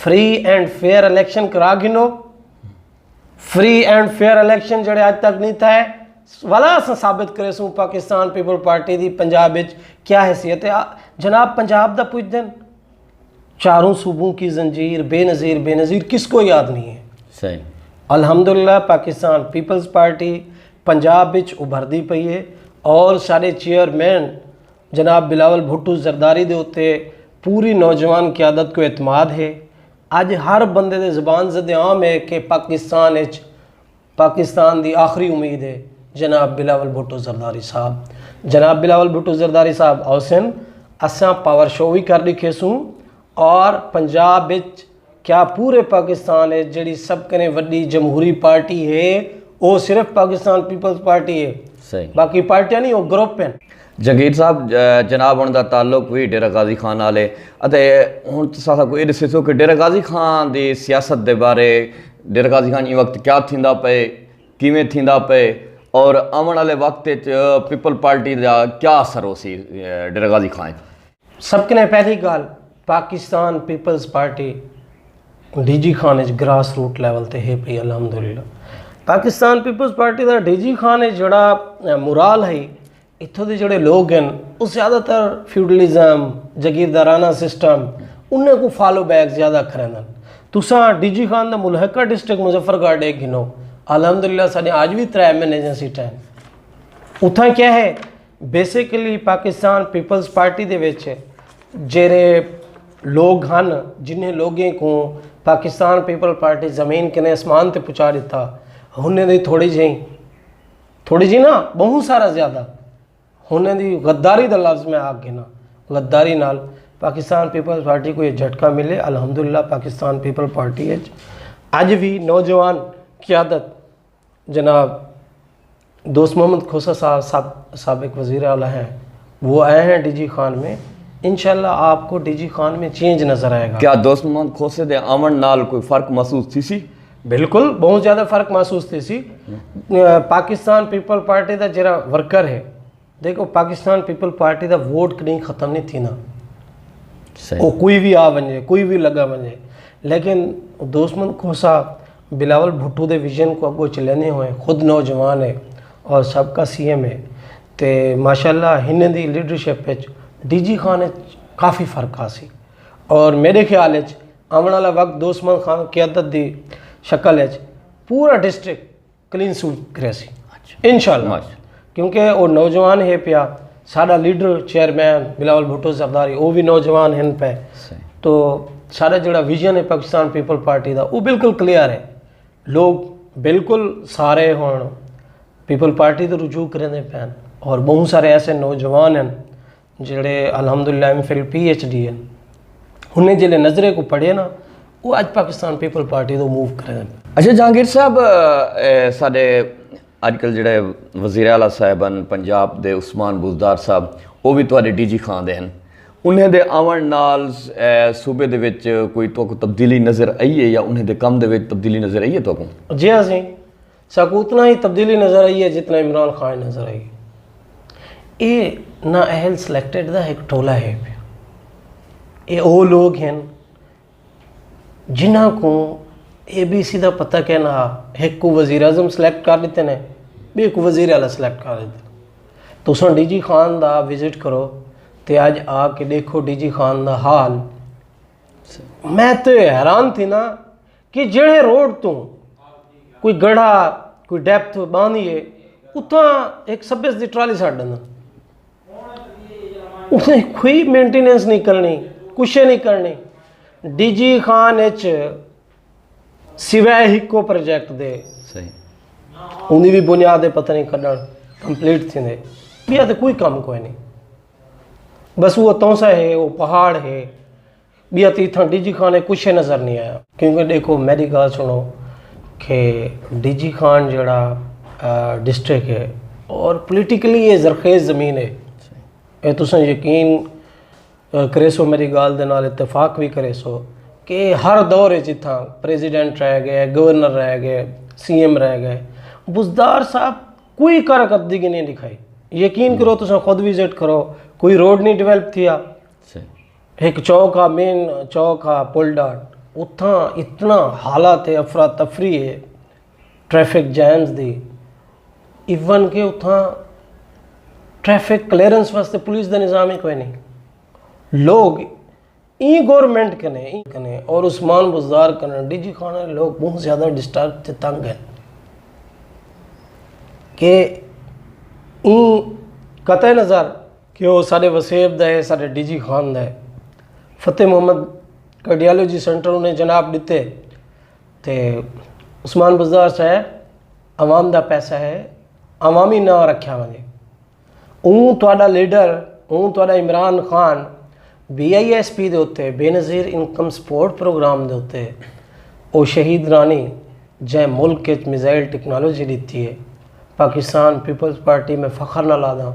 فری اینڈ فیئر الیکشن کرا گھنو۔ فری اینڈ فیئر الیکشن جڑے اڄ تک نہیں تھئے، ولا اساں ثابت کریسوں پاکستان پیپل پارٹی دی پنجاب وچ کیا حیثیت ہے۔ آ، جناب پنجاب دا پچھدن، چاروں صوبوں کی زنجیر، بے نظیر، بے نظیر، کس کو یاد نہیں ہے؟ صحیح۔ الحمدللہ پاکستان پیپلز پارٹی پنجاب وچ ابھردی پئی ہے، اور ساݙے چیئرمین جناب بلاول بھٹو زرداری دے اتے پوری نوجوان قیادت کو اعتماد ہے۔ اڄ ہر بندے دے زبان زد عام ہے کہ پاکستان اچ، پاکستان دی آخری امید ہے جناب بلاول بھٹو زرداری صاحب۔ جناب بلاول بھٹو زرداری صاحب اوسن، اساں پاور شو وی کر ݙکھیسوں، اور پنجاب اچ کیا پورے پاکستان اچ جڑی سب کنیں وݙی جمہوری پارٹی ہے، او صرف پاکستان پیپلز پارٹی ہے۔ صحیح۔ باقی پارٹیاں نہیں، او گروپ ہیں۔ جہانگیر صاحب، ج-، جناب ہوݨیں دا تعلق وی ڈیرہ غازی خان نال ہے، اتے ہݨ تساں ساکوں اے ݙسیسو کہ ڈیرہ غازی خان دی سیاست دے بارے، ڈیرہ غازی خان ایں وقت کیا تھیندا پئے، کیویں تھیندا پئے، اور آوݨ والے وقت وچ پیپل پارٹی دا کیا اثر ہوسی، اے، ڈیرہ غازی خان وچ؟ سب کنیں پہلی ڳالھ، پاکستان پیپلز پارٹی ڈی جی خان وچ گراس روٹ لیول تے ہے پئی، الحمدللہ۔ پاکستان پیپلز پارٹی دا ڈی جی خان وچ جڑا، اے، مورال ہے، اتھوں دے جڑے لوگ ہیں، او زیادہ تر فیوڈلزم، جاگیردارانہ سسٹم، انہیں کوں فالو بیک زیادہ کریندن۔ تساں ڈی جی خان دا ملحقہ ڈسٹرکٹ مظفر گڑھ ݙیکھ گھنو، الحمدللہ ساݙے اڄ وی ترے ایم این اے دیاں سیٹاں ہیں۔ اتھاں کیا ہے؟ بیسیکلی پاکستان پیپلز پارٹی دے وچ جیڑھے لوگ ہن، جنہیں لوگیں کوں پاکستان پیپل پارٹی زمین کنیں اسمان تے پہنچا ݙتا، ہنیں دی تھوڑی جہیں، تھوڑی جی نا، ٻہوں سارا زیادہ، ہنیں دی غداری دا لفظ میں آکھ گھناں، غداری نال پاکستان پیپلز پارٹی کوں یہ جھٹکا ملے۔ الحمدللہ پاکستان پیپلز پارٹی اچ اڄ وی نوجوان قیادت، جناب دوست محمد کھوسہ صاحب، ساب-، سابق وزیر اعلیٰ ہیں، وہ آئے ہیں ڈی جی خان میں۔ انشاءاللہ آپ کو ڈی جی خان میں چینج نظر آئے گا۔ کیا دوست محمد کھوسے دے آوݨ نال کوئی فرق محسوس تھیسی؟ بالکل، بہت زیادہ فرق محسوس تھیسی۔ پاکستان پیپلز پارٹی دا جڑا ورکر ہے، دیکھو، پاکستان پیپلز پارٹی دا ووٹ کݙیں ختم نہیں تھیندا۔ صحیح۔ وہ کوئی بھی آ ونجے، کوئی بھی لڳا ونجے، لیکن دوست محمد کھوسہ بلاول بھٹو دے ویژن کوں اڳوں چلیندے ہوئے، خود نوجوان ہے اور سابقہ سی ایم ہے، تے ماشاءاللہ ہن دی لیڈرشپ وچ ڈی جی خان وچ کافی فرق آسی۔ اور میݙے خیال وچ آوݨ والا وقت دوست محمد خان قیادت دی شکل وچ پورا ڈسٹرکٹ کلین سویپ کریسی، انشاءاللہ۔ کیونکہ وہ نوجوان ہے پیا، ساݙا لیڈر چیئرمین بلاول بھٹو زرداری، وہ بھی نوجوان ہن پئے۔ تو ساݙا جڑا ویژن ہے پاکستان پیپلز پارٹی دا، وہ بالکل کلیئر ہے۔ لوگ بالکل سارے ہن پیپلز پارٹی تے رجوع کریندے پئے ہن، اور بہت سارے ایسے نوجوان ہن جڑے الحمدللہ M Phil P H D ہن، انہیں جڑے نظرے کوں پڑھے نا، وہ اڄ پاکستان پیپلز پارٹی توں موو کریندے پئے۔ اچھا جہانگیر صاحب، اے، ساݙے اڄ کل جڑے وزیر اعلیٰ صاحب ہن پنجاب دے، عثمان بزدار صاحب، وہ بھی تہاݙے ڈی جی خان دے ہن۔ انہیں دے آوݨ نال، اے، صوبے دے وچ کوئی تہاکوں تبدیلی نظر آئی ہے یا انہیں دے کم دے وچ تبدیلی نظر آئی ہے تہاکوں؟ جی ہاں سئیں، ساکوں اتنا ہی تبدیلی نظر آئی ہے جتنا عمران خان نظر آئی۔ اے نااہل سلیکٹڈ دا ایک ٹولہ ہے پیا۔ اے او لوگ ہن جنہاں کوں اے بی سی دا پتہ کائنا ہا۔ ہک کوں وزیر اعظم سلیکٹ کر ݙتے نے، ٻئے کوں وزیر اعلیٰ سلیکٹ کر ݙتے۔ تساں ڈی جی خان دا وزٹ کرو تے اڄ آ کے ݙیکھو ڈی جی خان دا حال۔ میں تے حیران تھینداں کہ جڑے روڈ توں کوئی گڑھا، کوئی ڈیپتھ باندھی ہے، اتھاں ایک سبز دی ٹرالی سٹ ڈیندن۔ انہیں کوئی مینٹیننس نہیں کرنی، کچھ نہیں کرنی۔ ڈی جی خان اچ سوائے ہکو پروجیکٹ دے، صحیح۔ اندی بھی بنیاد پتہ نہیں کڈن کمپلیٹ تھیندے۔ ٻیا تے کوئی کم کوئی نہیں۔ بس وہ تونسہ ہے، وہ پہاڑ ہے، ٻیا تے اتھاں ڈی جی خان ہے کچھ نظر نہیں آیا۔ کیونکہ ݙیکھو میݙی ڳالھ سݨو کہ ڈی جی خان جڑا، آ، ڈسٹرکٹ ہے اور پولیٹیکلی یہ زرخیز زمین ہے۔ اے تساں یقین، آ، کریسو، میݙی ڳالھ دے نال اتفاق بھی کریسو کہ ہر دور وچ اتھاں پریزیڈنٹ رہ ڳئے، گورنر رہ ڳئے، سی ایم رہ ڳئے، بزدار صاحب کوئی کارکردگی نہیں ݙکھائی۔ یقین کرو، تساں خود وزٹ کرو، کوئی روڈ نہیں ڈیولپ تھیا۔ صحیح۔ ہک چوک آ، مین چوک آ پل ڈاٹ، اتھاں اتنا حالت ہے، افراتفری ہے ٹریفک جیمز دی، ایون کہ اتھاں ٹریفک کلیئرنس واسطے پولیس دا نظام ہی کوئی نہیں۔ لوگ ایں گورنمنٹ کنے، ایں کنے اور عثمان بزدار کنے، ڈی جی خان آلے لوگ بہت زیادہ ڈسٹرب تے تنگ ہیں کہ ایں قطع نظر کہ وہ ساݙے وسیب دا ہے، ساݙے ڈی جی خان دا ہے۔ فتح محمد کارڈیالوجی سینٹر انہیں جناب ݙتے تے عثمان بزدار صاحب، عوام دا پیسہ ہے، عوامی ناں رکھیا ونڄے۔ اوں تہاݙا لیڈر، اوں تہاݙا عمران خان بی آئی ایس پی دے اتے، بے نظیر انکم سپورٹ پروگرام دے اتے، او شہید رانی جئیں ملک اچ میزائل ٹیکنالوجی ݙتی ہے، پاکستان پیپلز پارٹی میں فخر نال آہداں،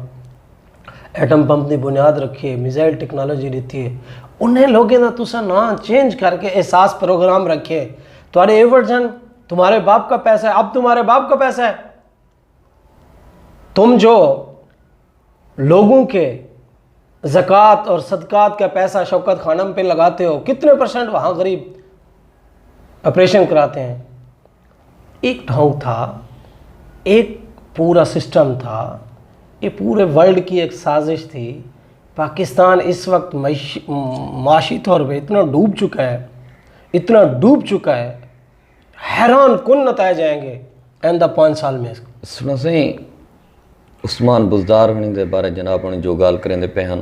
ایٹم بم دی بنیاد رکھی ہے، میزائل ٹیکنالوجی ݙتی ہے، انہیں لوگیں دا تساں ناں چینج کر کے احساس پروگرام رکھے۔ تہاݙے ایورز ہن، تمہارے باپ کا پیسہ ہے، اب تمہارے باپ کا پیسہ ہے۔ تم جو لوگوں کے زکوٰۃ اور صدقات کا پیسہ شوکت خانم پہ لگاتے ہو، کتنے پرسنٹ وہاں غریب آپریشن کراتے ہیں؟ ایک ڈھونگ تھا، ایک پورا سسٹم تھا، یہ پورے ورلڈ کی ایک سازش تھی۔ پاکستان اس وقت معاشی، معاشی طور پہ اتنا ڈوب چکا ہے، اتنا ڈوب چکا ہے، حیران کن نتائج آئیں گے آئندہ پانچ سال میں۔ سݨو سئیں، عثمان بزدار ہوݨی دے بارے جناب ہوݨی جو ڳالھ کریندے پئے ہن۔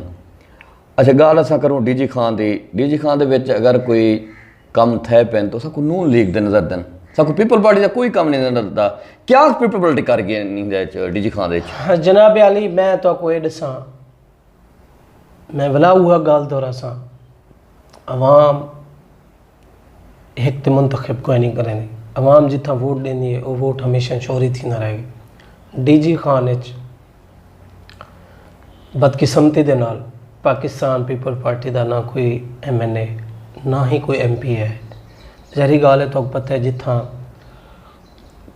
اچھا، ڳالھ اساں کروں ڈی جی خان دی۔ ڈی جی خان دے وچ اگر کوئی کم تھئے پئن تو ساکوں نون لیگ دے نظر دن، ساکوں پیپل پارٹی دا کوئی کم نہیں نظر دا۔ کیا پیپل پارٹی کر ڳئی نہیں دے وچ، ڈی جی خان دے وچ؟ ہاں، جناب عالی، میں تہاکوں اے ݙساں، میں ولا اوہا ڳالھ دہراساں، عوام ہک تے منتخب کوئی نہیں کریندی۔ عوام جتھاں ووٹ ݙیندی ہے، او ووٹ ہمیشہ چوری تھیندا رہ ڳئے۔ ڈی جی خان اچ بدقسمتی دے نال پاکستان پیپل پارٹی دا نہ کوئی ایم این اے، نہ ہی کوئی ایم پی اے۔ ظاہری ڳالھ ہے، تہاکوں پتہ ہے جتھاں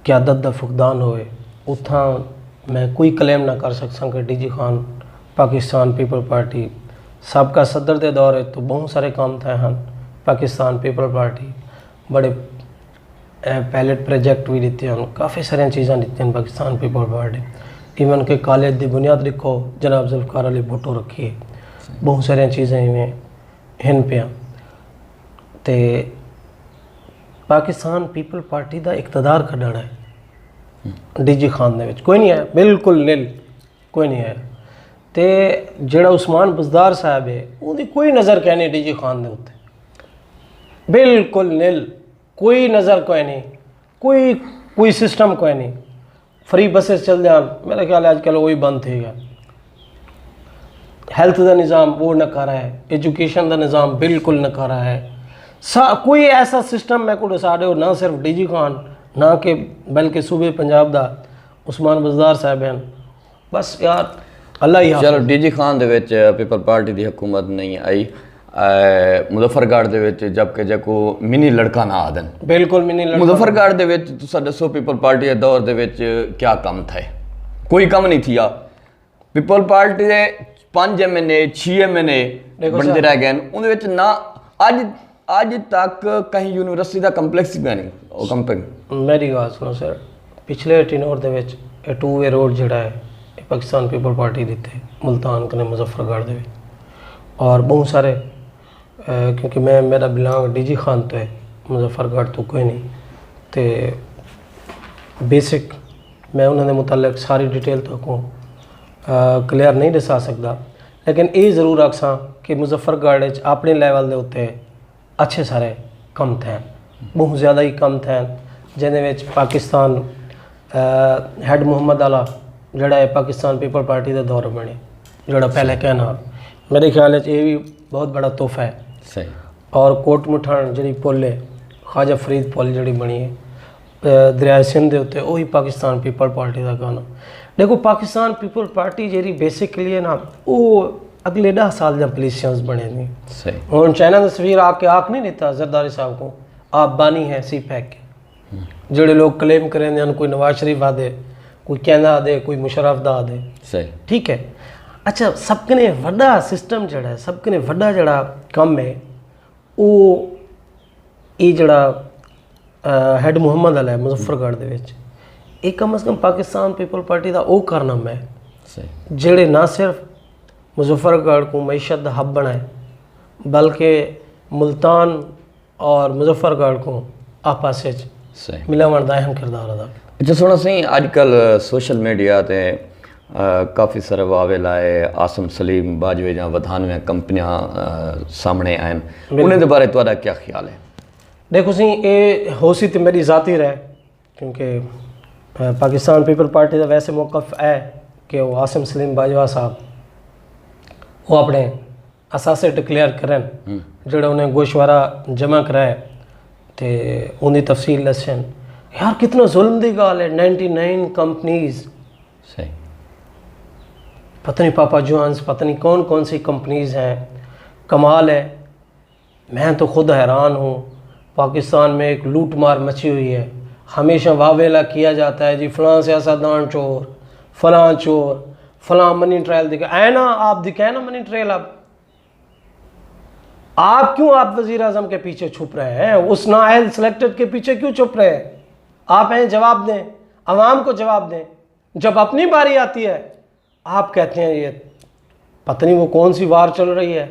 قیادت دا فقدان ہوئے، اتھاں میں کوئی کلیم نہ کر سکساں کہ D G Khan Pakistan people party, سابقہ صدر دے دور اچ تو بہوں سارے کام تھئے ہن۔ پاکستان پیپل پارٹی بڑے، اے، پائلٹ پروجیکٹ وی ݙتے ہن، کافی ساریاں چیزاں ݙتیاں ہن پاکستان پیپل پارٹی۔ ایون کہ کالج دی بنیاد ݙیکھو، جناب ذوالفقار علی بھٹو رکھی ہے، بہوں ساریاں چیزاں ایویں ہن پیاں۔ تے پاکستان پیپل پارٹی دا اقتدار کݙݨ ہے ڈی جی خان دے وچ کوئی نہیں آیا، بالکل نل، کوئی نہیں آیا۔ تے جیڑھا عثمان بزدار صاحب ہے، اوندی کوئی نظر کائنی ڈی جی خان دے اتے، بالکل نل، کوئی نظر کوئی نہیں، کوئی کوئی سسٹم کوئی نہیں۔ فری بسز چل دیاں، میرا خیال ہے اج کل وہی بند تھی گیا۔ ہیلتھ دا نظام وہ نہ کر رہا ہے، ایجوکیشن دا نظام بالکل نہ کر رہا ہے۔ سا کوئی ایسا سسٹم میں کو ݙسا ݙیو، نہ صرف ڈی جی خان، نہ کہ بلکہ صوبے پنجاب دا عثمان بزدار صاحب ہیں۔ بس یار، اللہ ہی چلو، حافظ۔ ڈی جی خان دے وچ پیپل پارٹی دی حکومت نہیں آئی، اے، مظفر گڑھ دے وچ، جبکہ جیکو منی لڑکانہ آہدن۔ بالکل منی لڑکانہ۔ مظفر گڑھ دے وچ تساں ݙسو، پیپل پارٹی دے دور دے وچ کیا کم تھئے؟ کوئی کم نہیں تھیا۔ پیپل پارٹی دے پنج ایم این اے، چھی ایم این اے ݙیکھو بݨدے سر۔ رہ ڳئے ہن۔ اوندے وچ نہ اڄ، اڄ تک کہیں یونیورسٹی دا کمپلیکس ہی کائنی۔ او کمپن۔ میری ڳالھ سݨو سر، پچھلے ٹینور دے وچ اے ٹو وے روڈ جیڑھا ہے، اے پاکستان پیپل پارٹی ݙتے ملتان کنے مظفر گڑھ دے وچ، اور بہوں سارے، اے، کیونکہ میں، میرا بلانگ ڈی جی خان تو ہے، مظفر گڑھ تو کوئی نہیں، تے بیسک میں انہاں دے متعلق ساری ڈیٹیل تہاکوں، اے، کلیئر نہیں ݙسا سڳدا، لیکن اے ضرور آکھساں کہ مظفر گڑھ اچ اپݨے لیول دے اتے اچھے سارے کم تھئن، بہوں زیادہ ہی کم تھئن، جیندے وچ پاکستان، اے، ہیڈ محمد آلا جیڑھا ہے پاکستان پیپل پارٹی دے دور بݨے، جیڑھا پہلے کہنا، میرے خیال وچ اے وی بہت بڑا تحفہ ہے۔ صحیح۔ اور کوٹ مٹھاݨ جیڑھی پل ہے، خواجہ فرید پل جیڑھی بݨی ہے، اے، دریائے سندھ دے اتے، اوہی پاکستان پیپل پارٹی دا گانا۔ ݙیکھو، پاکستان پیپل پارٹی جیڑھی بیسیکلی ہے نا، او اڳلے ݙاہ سال دیاں پالیسیاں بݨیندی۔ صحیح۔ ہݨ چائنا دا سفیر آ کے آکھ نہیں ݙتا زرداری صاحب کوں، آپ بانی ہیں سی پیک کے۔ جیڑھے لوگ کلیم کریندے ہن، کوئی نواز شریف آہدے، کوئی کیندا آہدے، کوئی مشرف دا آہدے۔ صحیح۔ ٹھیک ہے۔ اچھا، سب کنے وݙا سسٹم جیڑھا ہے، سب کنے وݙا جیڑھا کم ہے، او اے جیڑھا، آ، ہیڈ محمد آلا ہے مظفر گڑھ دے وچ، اے کم از کم پاکستان پیپل پارٹی دا او کارنامہ ہے۔ صحیح۔ جیڑھے نہ صرف مظفر گڑھ کوں معیشت دا ہب بݨائے، بلکہ ملتان اور مظفر گڑھ کوں آپس وچ صحیح۔ ملاوݨ دا اہم کردار ادا کیتا۔ اچھا سوہݨا سئیں، اڄ کل سوشل میڈیا تے، آ، کافی سارے واویلا ہے، عاصم سلیم باجوہ دیاں ودھانویں کمپنیاں، آ، سامݨے آئن، بالکل۔ انہیں دے بارے تہاݙا کیا خیال ہے؟ ݙیکھو سئیں، اے ہوسی تے میݙی ذاتی رائے، کیونکہ، آ، پاکستان پیپل پارٹی دا ویسے موقف ہے کہ وہ عاصم سلیم باجوہ صاحب وہ اپݨے اثاثے ڈکلیئر کرن، ہوں۔ جیڑھا انہیں گوشوارہ جمع کرائے تے اوندی تفصیل ݙسن۔ یار، کتنا ظلم دی ڳالھ ہے، نائنٹی نائن کمپنیز۔ صحیح۔ پتہ نہیں پاپا جوہنز، پتہ نہیں کون کون سی کمپنیز ہیں۔ کمال ہے، میں تو خود حیران ہوں۔ پاکستان میں ایک لوٹ مار مچی ہوئی ہے، ہمیشہ واویلا کیا جاتا ہے، جی فلاں سیاستدان چور، فلاں چور، فلاں منی ٹرائل دکھا۔ اے نا، آپ دکھائیں نا منی ٹرائل آپ۔ آپ کیوں آپ وزیر اعظم کے پیچھے چھپ رہے ہیں؟ اس نااہل سلیکٹڈ کے پیچھے کیوں چھپ رہے ہیں؟ آپ ہیں جواب دیں، عوام کو جواب دیں۔ جب اپنی باری آتی ہے، آپ کہتے ہیں یہ پتہ نہیں وہ کون سی وار چل رہی ہے،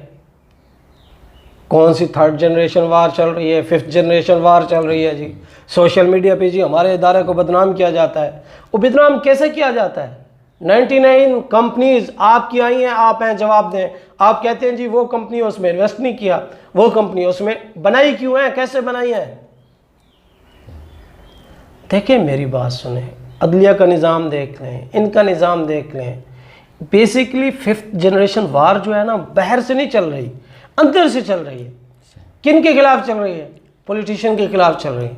کون سی تھرڈ جنریشن وار چل رہی ہے، ففتھ جنریشن وار چل رہی ہے جی۔ سوشل میڈیا پہ جی ہمارے ادارے کو بدنام کیا جاتا ہے۔ وہ بدنام کیسے کیا جاتا ہے؟ نائنٹی نائن کمپنیز آپ کی آئی ہیں، آپ ہیں جواب دیں۔ آپ کہتے ہیں جی وہ کمپنی اس میں انویسٹ نہیں کیا، وہ کمپنی اس میں بنائی کیوں ہے، کیسے بنائی ہے؟ دیکھیں میری بات سنیں، عدلیہ کا نظام دیکھ لیں، ان کا نظام دیکھ لیں۔ بیسیکلی ففتھ جنریشن وار جو ہے نا، باہر سے نہیں چل رہی، اندر سے چل رہی ہے۔ کن کے خلاف چل رہی ہے؟ پولیٹیشین کے خلاف چل رہی ہے۔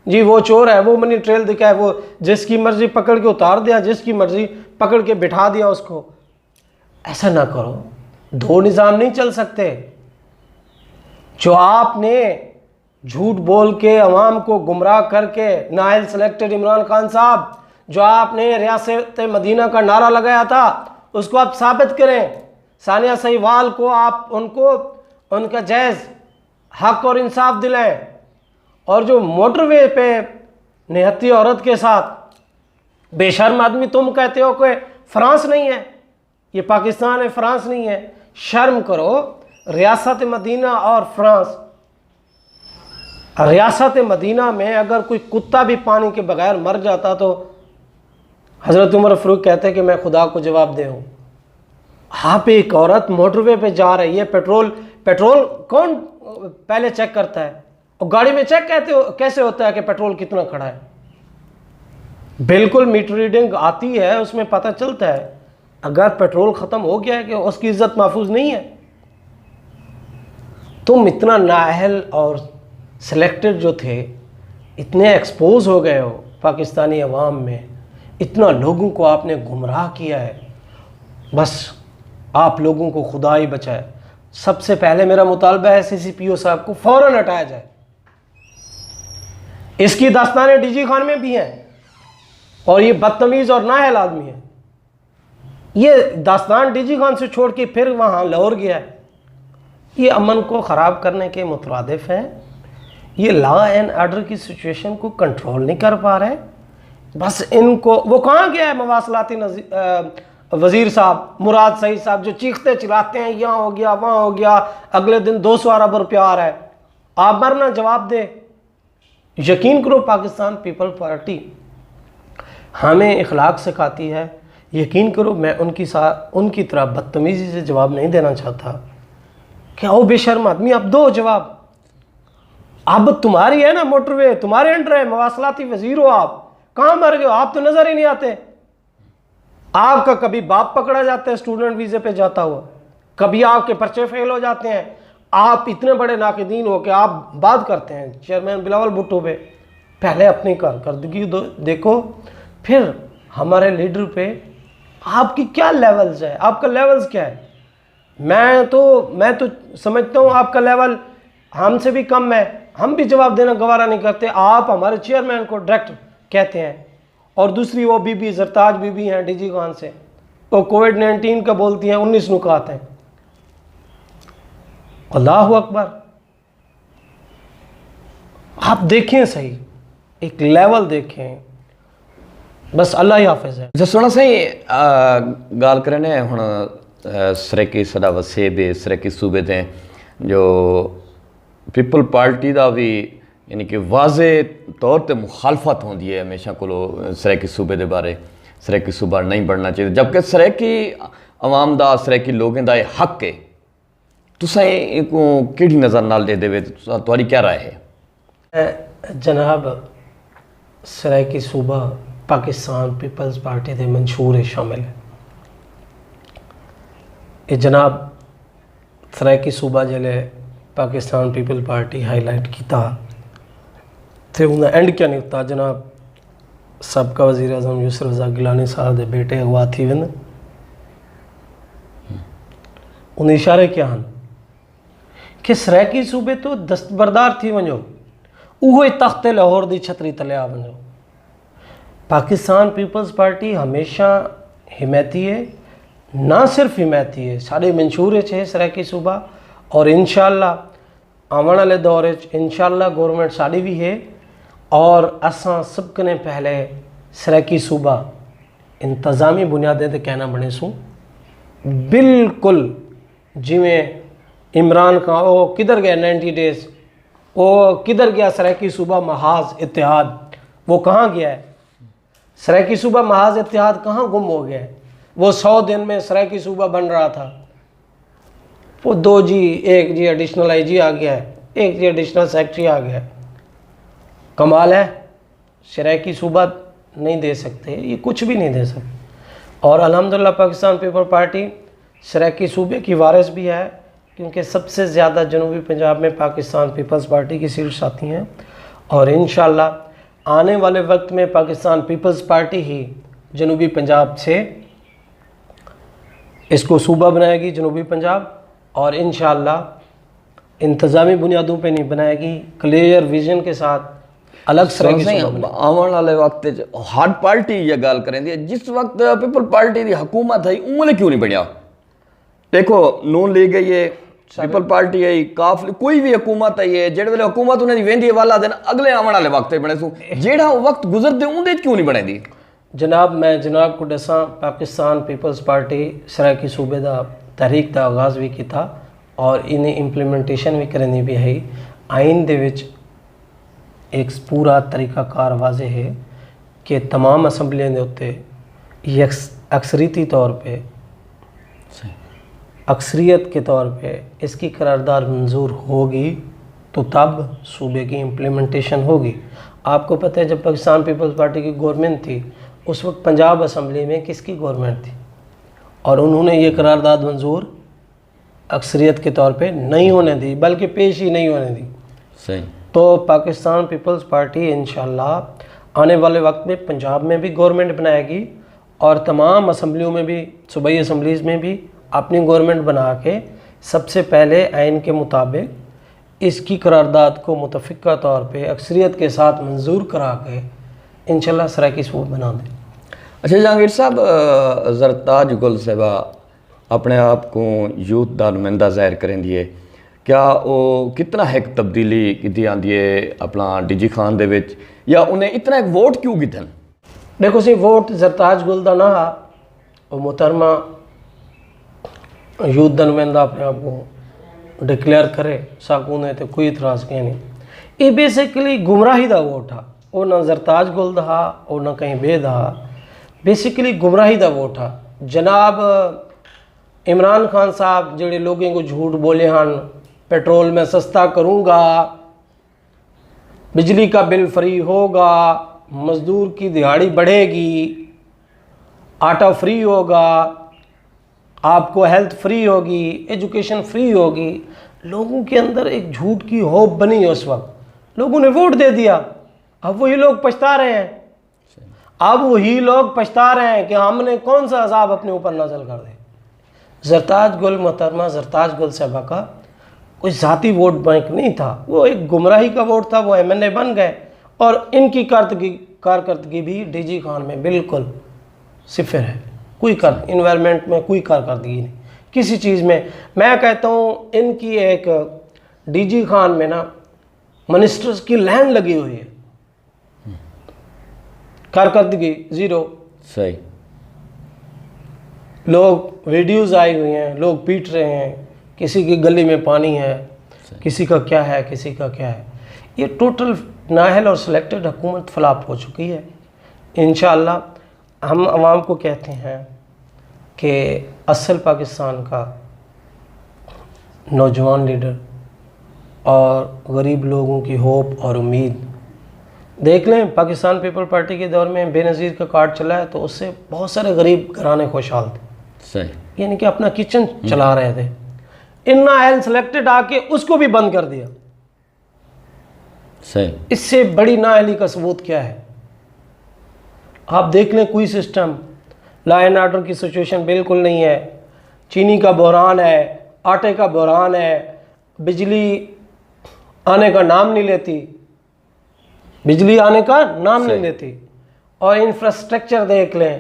جی وہ چور ہے، وہ منی ٹریل دکھائے، وہ جس کی مرضی پکڑ کے اتار دیا، جس کی مرضی پکڑ کے بٹھا دیا اس کو۔ ایسا نہ کرو، دو نظام نہیں چل سکتے۔ جو آپ نے جھوٹ بول کے عوام کو گمراہ کر کے، نااہل سلیکٹڈ عمران خان صاحب، جو آپ نے ریاست مدینہ کا نعرہ لگایا تھا، اس کو آپ ثابت کریں۔ ثانیہ سہیوال کو، آپ ان کو ان کا جائز حق اور انصاف دلائیں۔ اور جو موٹر وے پہ نہتی عورت کے ساتھ، بے شرم آدمی، تم کہتے ہو کہ فرانس نہیں ہے، یہ پاکستان ہے، فرانس نہیں ہے۔ شرم کرو، ریاست مدینہ اور فرانس۔ ریاست مدینہ میں اگر کوئی کتا بھی پانی کے بغیر مر جاتا تو حضرت عمر فاروق کہتے کہ میں خدا کو جواب دہ ہوں۔ آپ، ایک عورت موٹر وے پہ جا رہی ہے، پیٹرول، پیٹرول کون پہلے چیک کرتا ہے؟ اور گاڑی میں چیک کہتے ہو، کیسے ہوتا ہے کہ پیٹرول کتنا کھڑا ہے؟ بالکل میٹر ریڈنگ آتی ہے، اس میں پتہ چلتا ہے۔ اگر پیٹرول ختم ہو گیا ہے کہ اس کی عزت محفوظ نہیں ہے۔ تم اتنا نااہل اور سلیکٹڈ جو تھے، اتنے ایکسپوز ہو گئے ہو پاکستانی عوام میں، اتنا لوگوں کو آپ نے گمراہ کیا ہے۔ بس آپ لوگوں کو خدا ہی بچائے۔ سب سے پہلے میرا مطالبہ ہے، سی سی پی او صاحب کو فوراً ہٹایا جائے۔ اس کی داستانیں ڈی جی خان میں بھی ہیں، اور یہ بدتمیز اور نااہل آدمی ہے۔ یہ داستان ڈی جی خان سے چھوڑ کے پھر وہاں لاہور گیا ہے۔ یہ امن کو خراب کرنے کے مترادف ہیں۔ یہ لا اینڈ آرڈر کی سچویشن کو کنٹرول نہیں کر پا رہے۔ بس ان کو، وہ کہاں گیا ہے مواصلاتی نظی-، آ، وزیر صاحب، مراد سعید صاحب، جو چیختے چلاتے ہیں، یہاں ہو گیا، وہاں ہو گیا، اگلے دن دو سو ارب روپیہ آ رہا ہے۔ آپ مرنا جواب دے۔ یقین کرو، پاکستان پیپل پارٹی ہمیں اخلاق سکھاتی ہے۔ یقین کرو، میں ان کی سا-، ان کی طرح بدتمیزی سے جواب نہیں دینا چاہتا کہ او بے شرم آدمی، اب دو جواب۔ اب تمہاری ہے نا موٹر وے، تمہارے انڈر ہے، مواصلاتی وزیر ہو آپ، کہاں مر گئے ہو؟ آپ تو نظر ہی نہیں آتے۔ آپ کا کبھی باپ پکڑا جاتا ہے اسٹوڈنٹ ویزے پہ جاتا ہوا، کبھی آپ کے پرچے فیل ہو جاتے ہیں۔ آپ اتنے بڑے ناقدین ہو کہ آپ بات کرتے ہیں چیئرمین بلاول بھٹو پہ۔ پہلے اپنی کارکردگی دو-، دیکھو، پھر ہمارے لیڈر پہ۔ آپ کی کیا لیولز ہے؟ آپ کا لیولز کیا ہے؟ میں تو میں تو سمجھتا ہوں آپ کا لیول ہم سے بھی کم ہے، ہم بھی جواب دینا گوارا نہیں کرتے۔ آپ ہمارے چیئرمین کو ڈائریکٹ کہتے ہیں۔ اور دوسری وہ بی بی زرتاج بی بی ہیں ڈی جی خان سے، وہ کووڈ نائنٹین کا بولتی ہیں، انیس نکات ہیں۔ اللہ اکبر۔ آپ دیکھیں صحیح، ایک لیول دیکھیں۔ بس اللہ ہی حافظ ہے۔ جس طرح سائیں، آ، ڳالھ کریندے ہیں ہݨ، آ، سرائیکی ساݙا وسیب ہے، سرائیکی صوبے دے جو پیپل پارٹی دا بھی، یعنی کہ واضح طور تے مخالفت ہوندی ہے ہمیشہ کولو سرائیکی صوبے دے بارے، سرائیکی صوبہ نہیں بݨنا چاہیے، جبکہ سرائیکی عوام دا، سرائیکی لوگیں دا یہ حق ہے۔ تساں اینکوں کیڑھی نظر نال ݙیہدے وے؟ تساں، تہاݙی کیا رائے ہے؟ جناب، سرائیکی صوبہ پاکستان پیپلز پارٹی دے منشور اچ شامل ہے۔ اے جناب، سرائیکی صوبہ جیلے پاکستان پیپلز پارٹی ہائی لائٹ کیتا تے اوندا اینڈ کیا نکتا؟ جناب، سابقہ وزیر اعظم یوسف رضا گیلانی صاحب دے بیٹے اغوا تھی ویندن۔ اندے اشارے کیا ہن؟ کہ سرائیکی صوبے توں دستبردار تھی ونڄو، اوہو ای تخت لاہور دی چھتری تلے آ ونڄو۔ پاکستان پیپلز پارٹی ہمیشہ حمایتی ہے، نہ صرف حمایتی ہے، ساݙے منشور اچ ہے سرائیکی صوبہ، اور انشاءاللہ آوݨ والے دور اچ انشاءاللہ گورنمنٹ ساݙی وی ہے، اور اساں سب کنے پہلے سرائیکی صوبہ انتظامی بنیادیں تے کائنا بݨیسوں۔ بالکل جیویں عمران خان، او کدھر گئے نائنٹی ڈیز؟ او کدھر گیا سرائیکی صوبہ محاذ اتحاد؟ وہ کہاں گیا ہے؟ سرائیکی صوبہ محاذ اتحاد کہاں گم ہو گیا ہے؟ وہ سو دن میں سرائیکی صوبہ بن رہا تھا، وہ دو جی، ایک جی ایڈیشنل آئی جی آ گیا ہے، ایک جی ایڈیشنل سیکرٹری آ گیا ہے۔ کمال ہے، سرائیکی صوبہ نہیں دے سکتے، یہ کچھ بھی نہیں دے سکتے۔ اور الحمدللہ پاکستان پیپلز پارٹی سرائیکی صوبے کی وارث بھی ہے، کیونکہ سب سے زیادہ جنوبی پنجاب میں پاکستان پیپلز پارٹی کی سیٹس آتی ہیں، اور انشاءاللہ آنے والے وقت میں پاکستان پیپلز پارٹی ہی جنوبی پنجاب سے اس کو صوبہ بنائے گی، جنوبی پنجاب، اور انشاءاللہ انتظامی بنیادوں پہ نہیں بنائے گی، کلیئر ویژن کے ساتھ الگ سرائیکی صوبہ بنائے گی۔ آون والے وقت ہر پارٹی یہ گال کریں دی، جس وقت پیپل پارٹی دی حکومت ہے اون کیوں نہیں بنیا؟ دیکھو، نون لیگ ہے، پیپل پارٹی ہے، کاف، کوئی بھی حکومت ہے، جڑے ویلے حکومت انہیں دی ویندی ہے والا دن، اگلے آون والے وقت بنے سو، جیڑا وقت گزر دے اون دے کیوں نہیں بنے دی؟ جناب، میں جناب کو ڈساں، پاکستان پیپلز پارٹی سرائیکی صوبے دا تحریک دا آغاز بھی کیتا اور انہیں امپلیمنٹیشن بھی کرنی بھی ہے۔ آئین دے وچ ایک پورا طریقہ کار واضح ہے کہ تمام اسمبلیاں دے اتے اکثریتی طور پہ، اکثریت کے طور پہ اس کی قرارداد منظور ہوگی تو تب صوبے کی امپلیمنٹیشن ہوگی۔ آپ کو پتہ ہے، جب پاکستان پیپلز پارٹی کی گورنمنٹ تھی، اس وقت پنجاب اسمبلی میں کس کی گورنمنٹ تھی؟ اور انہوں نے یہ قرارداد منظور اکثریت کے طور پہ نہیں ہونے دی، بلکہ پیش ہی نہیں ہونے دی۔ صحیح۔ تو پاکستان پیپلز پارٹی انشاءاللہ آنے والے وقت میں پنجاب میں بھی گورنمنٹ بنائے گی اور تمام اسمبلیوں میں بھی، صوبائی اسمبلیز میں بھی اپنی گورنمنٹ بنا کے سب سے پہلے آئین کے مطابق اس کی قرارداد کو متفقہ طور پہ اکثریت کے ساتھ منظور کرا کے انشاءاللہ سرائیکی صوبہ بنا دیں۔ اچھا جہانگیر صاحب، زرتاج گل صاحبہ اپنے آپ کو یوتھ دا نمائندہ ظاہر کریں دیے، کیا وہ کتنا ایک تبدیلی کی آندی ہے اپنا ڈی جی خان دے وچ، یا انہیں اتنا ایک ووٹ کیوں گھدن؟ ݙیکھو سی، ووٹ زرتاج گل دا نہ ہا، او محترمہ یوتھ دا نمائندہ اپݨے آپ کوں ڈکلیئر کرے، ساکوں ایں تے کوئی اعتراض کائنی۔ اے بیسیکلی گمراہی دا ووٹ ہا، او نہ زرتاج گل دا ہا، او نہ کہیں ٻئے دا ہا۔ بیسیکلی گمراہی دا ووٹ ہا۔ جناب عمران خان صاحب جیڑھے لوکیں کوں جھوٹ ٻولے ہن، پٹرول میں سستا کروں گا، بجلی کا بل فری ہوگا، مزدور کی دیہاڑی بڑھے گی، آٹا فری ہوگا، آپ کو ہیلتھ فری ہوگی، ایجوکیشن فری ہوگی۔ لوگوں کے اندر ایک جھوٹ کی ہوپ بنی اس وقت، لوگوں نے ووٹ دے دیا۔ اب وہی لوگ پچھتا رہے ہیں۔ اب وہی لوگ پچھتا رہے ہیں کہ ہم نے کون سا عذاب اپنے اوپر نازل کر دے۔ زرتاج گل، محترمہ زرتاج گل صاحبہ کا کوئی ذاتی ووٹ بینک نہیں تھا، وہ ایک گمراہی کا ووٹ تھا، وہ ایم این اے بن گئے۔ اور ان کی کارکردگی کارکردگی بھی ڈی جی خان میں بالکل صفر ہے، کوئی کار انوائرمنٹ میں کوئی کارکردگی نہیں کسی چیز میں۔ میں کہتا ہوں، ان کی ایک ڈی جی خان میں نا منسٹرز کی لائن لگی ہوئی ہے، کارکردگی زیرو۔ صحیح۔ لوگ ویڈیوز آئی ہوئی ہیں، لوگ پیٹ رہے ہیں، کسی کی گلی میں پانی ہے، کسی کا کیا ہے، کسی کا کیا ہے۔ یہ ٹوٹل نااہل اور سلیکٹڈ حکومت فلاپ ہو چکی ہے۔ انشاءاللہ ہم عوام کو کہتے ہیں کہ اصل پاکستان کا نوجوان لیڈر اور غریب لوگوں کی ہوپ اور امید۔ دیکھ لیں، پاکستان پیپل پارٹی کے دور میں بے نظیر کا کارڈ چلا ہے تو اس سے بہت سارے غریب گھرانے خوشحال تھے، صحیح۔ یعنی کہ اپنا کچن چلا رہے تھے۔ ان نااہل سلیکٹڈ آ کے اس کو بھی بند کر دیا۔ صحیح۔ اس سے بڑی نااہلی کا ثبوت کیا ہے؟ آپ دیکھ لیں، کوئی سسٹم، لا اینڈ آرڈر کی سچویشن بالکل نہیں ہے، چینی کا بحران ہے، آٹے کا بحران ہے، بجلی آنے کا نام نہیں لیتی، بجلی آنے کا نام نہیں لیتی۔ اور انفراسٹرکچر دیکھ لیں،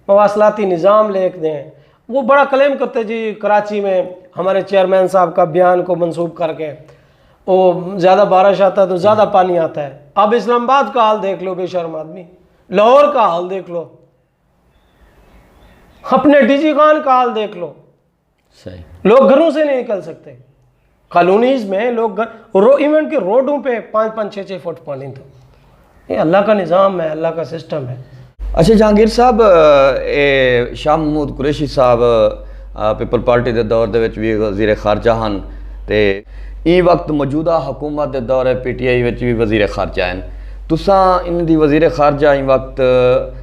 مواصلاتی نظام دیکھ دیں۔ وہ بڑا کلیم کرتے جی، کراچی میں ہمارے چیئرمین صاحب کا بیان کو منسوب کر کے، وہ زیادہ بارش آتا ہے تو زیادہ پانی آتا ہے۔ اب اسلام آباد کا حال دیکھ لو، بے شرم آدمی، لاہور کا حال دیکھ لو، اپنے ڈی جی خان کا حال دیکھ لو۔ صحیح۔ لوگ گھروں سے نہیں نکل سکتے۔ کالونیز میں لوگ گھر، رو، ایون کہ روڈوں پہ پانچ پانچ چھ چھ فٹ پانی تھا۔ یہ اللہ کا نظام ہے، اللہ کا سسٹم ہے۔ اچھا جہانگیر صاحب، اے شاہ محمود قریشی صاحب، آ، پیپل پارٹی دے دور دے وچ بھی وزیر خارجہ ہن تے ایں وقت موجودہ حکومت دے دور پی ٹی آئی وچ بھی وزیر خارجہ ہن۔ تساں انہاں دی وزیر خارجہ ایں وقت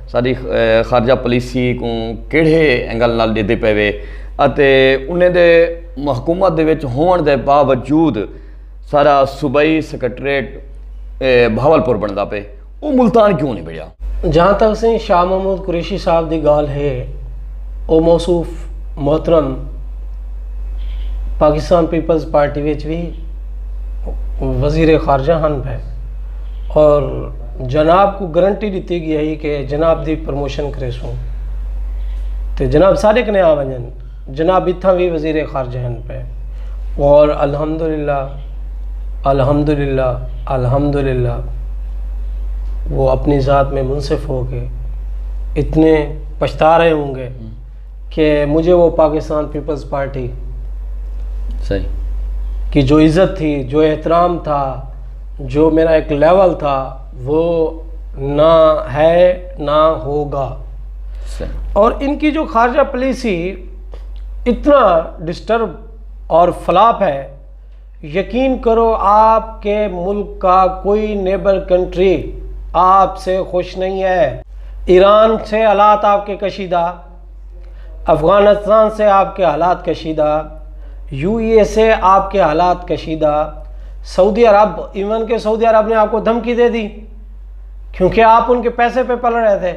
ساڈی، اے، خارجہ پالیسی کوں کیڑھے اینگل نال ݙیہدے پئے وے؟ اتے انہیں دے محکومت دے وچ ہووݨ دے باوجود سارا صوبائی سیکرٹریٹ بھاول پور بݨدا پئے، او ملتان کیوں نہیں بݨیا؟ جہاں تک سئیں شاہ محمود قریشی صاحب دی ڳالھ ہے، او موصوف محترم پاکستان پیپلز پارٹی وچ وی وزیر خارجہ ہن پئے، اور جناب کوں گارنٹی ݙتی ڳئی ہئی کہ جناب دی پروموشن کریسوں، تے جناب ساݙے کنے آ ونڄن۔ جناب اتھاں وی وزیر خارجہ ہن پئے، اور الحمدللہ، الحمدللہ، الحمدللہ، وہ اپنی ذات میں منصف ہو کے اتنے پچھتا رہے ہوں گے کہ مجھے وہ پاکستان پیپلز پارٹی صحیح۔ کی جو عزت تھی، جو احترام تھا، جو میرا ایک لیول تھا، وہ نہ ہے، نہ ہوگا۔ صحیح۔ اور ان کی جو خارجہ پالیسی اتنا ڈسٹرب اور فلاپ ہے، یقین کرو، آپ کے ملک کا کوئی نیبر کنٹری آپ سے خوش نہیں ہے۔ ایران سے حالات آپ کے کشیدہ، افغانستان سے آپ کے حالات کشیدہ، یو اے ای سے آپ کے حالات کشیدہ، سعودی عرب، ایون کہ سعودی عرب نے آپ کو دھمکی دے دی، کیونکہ آپ ان کے پیسے پہ پل رہے تھے۔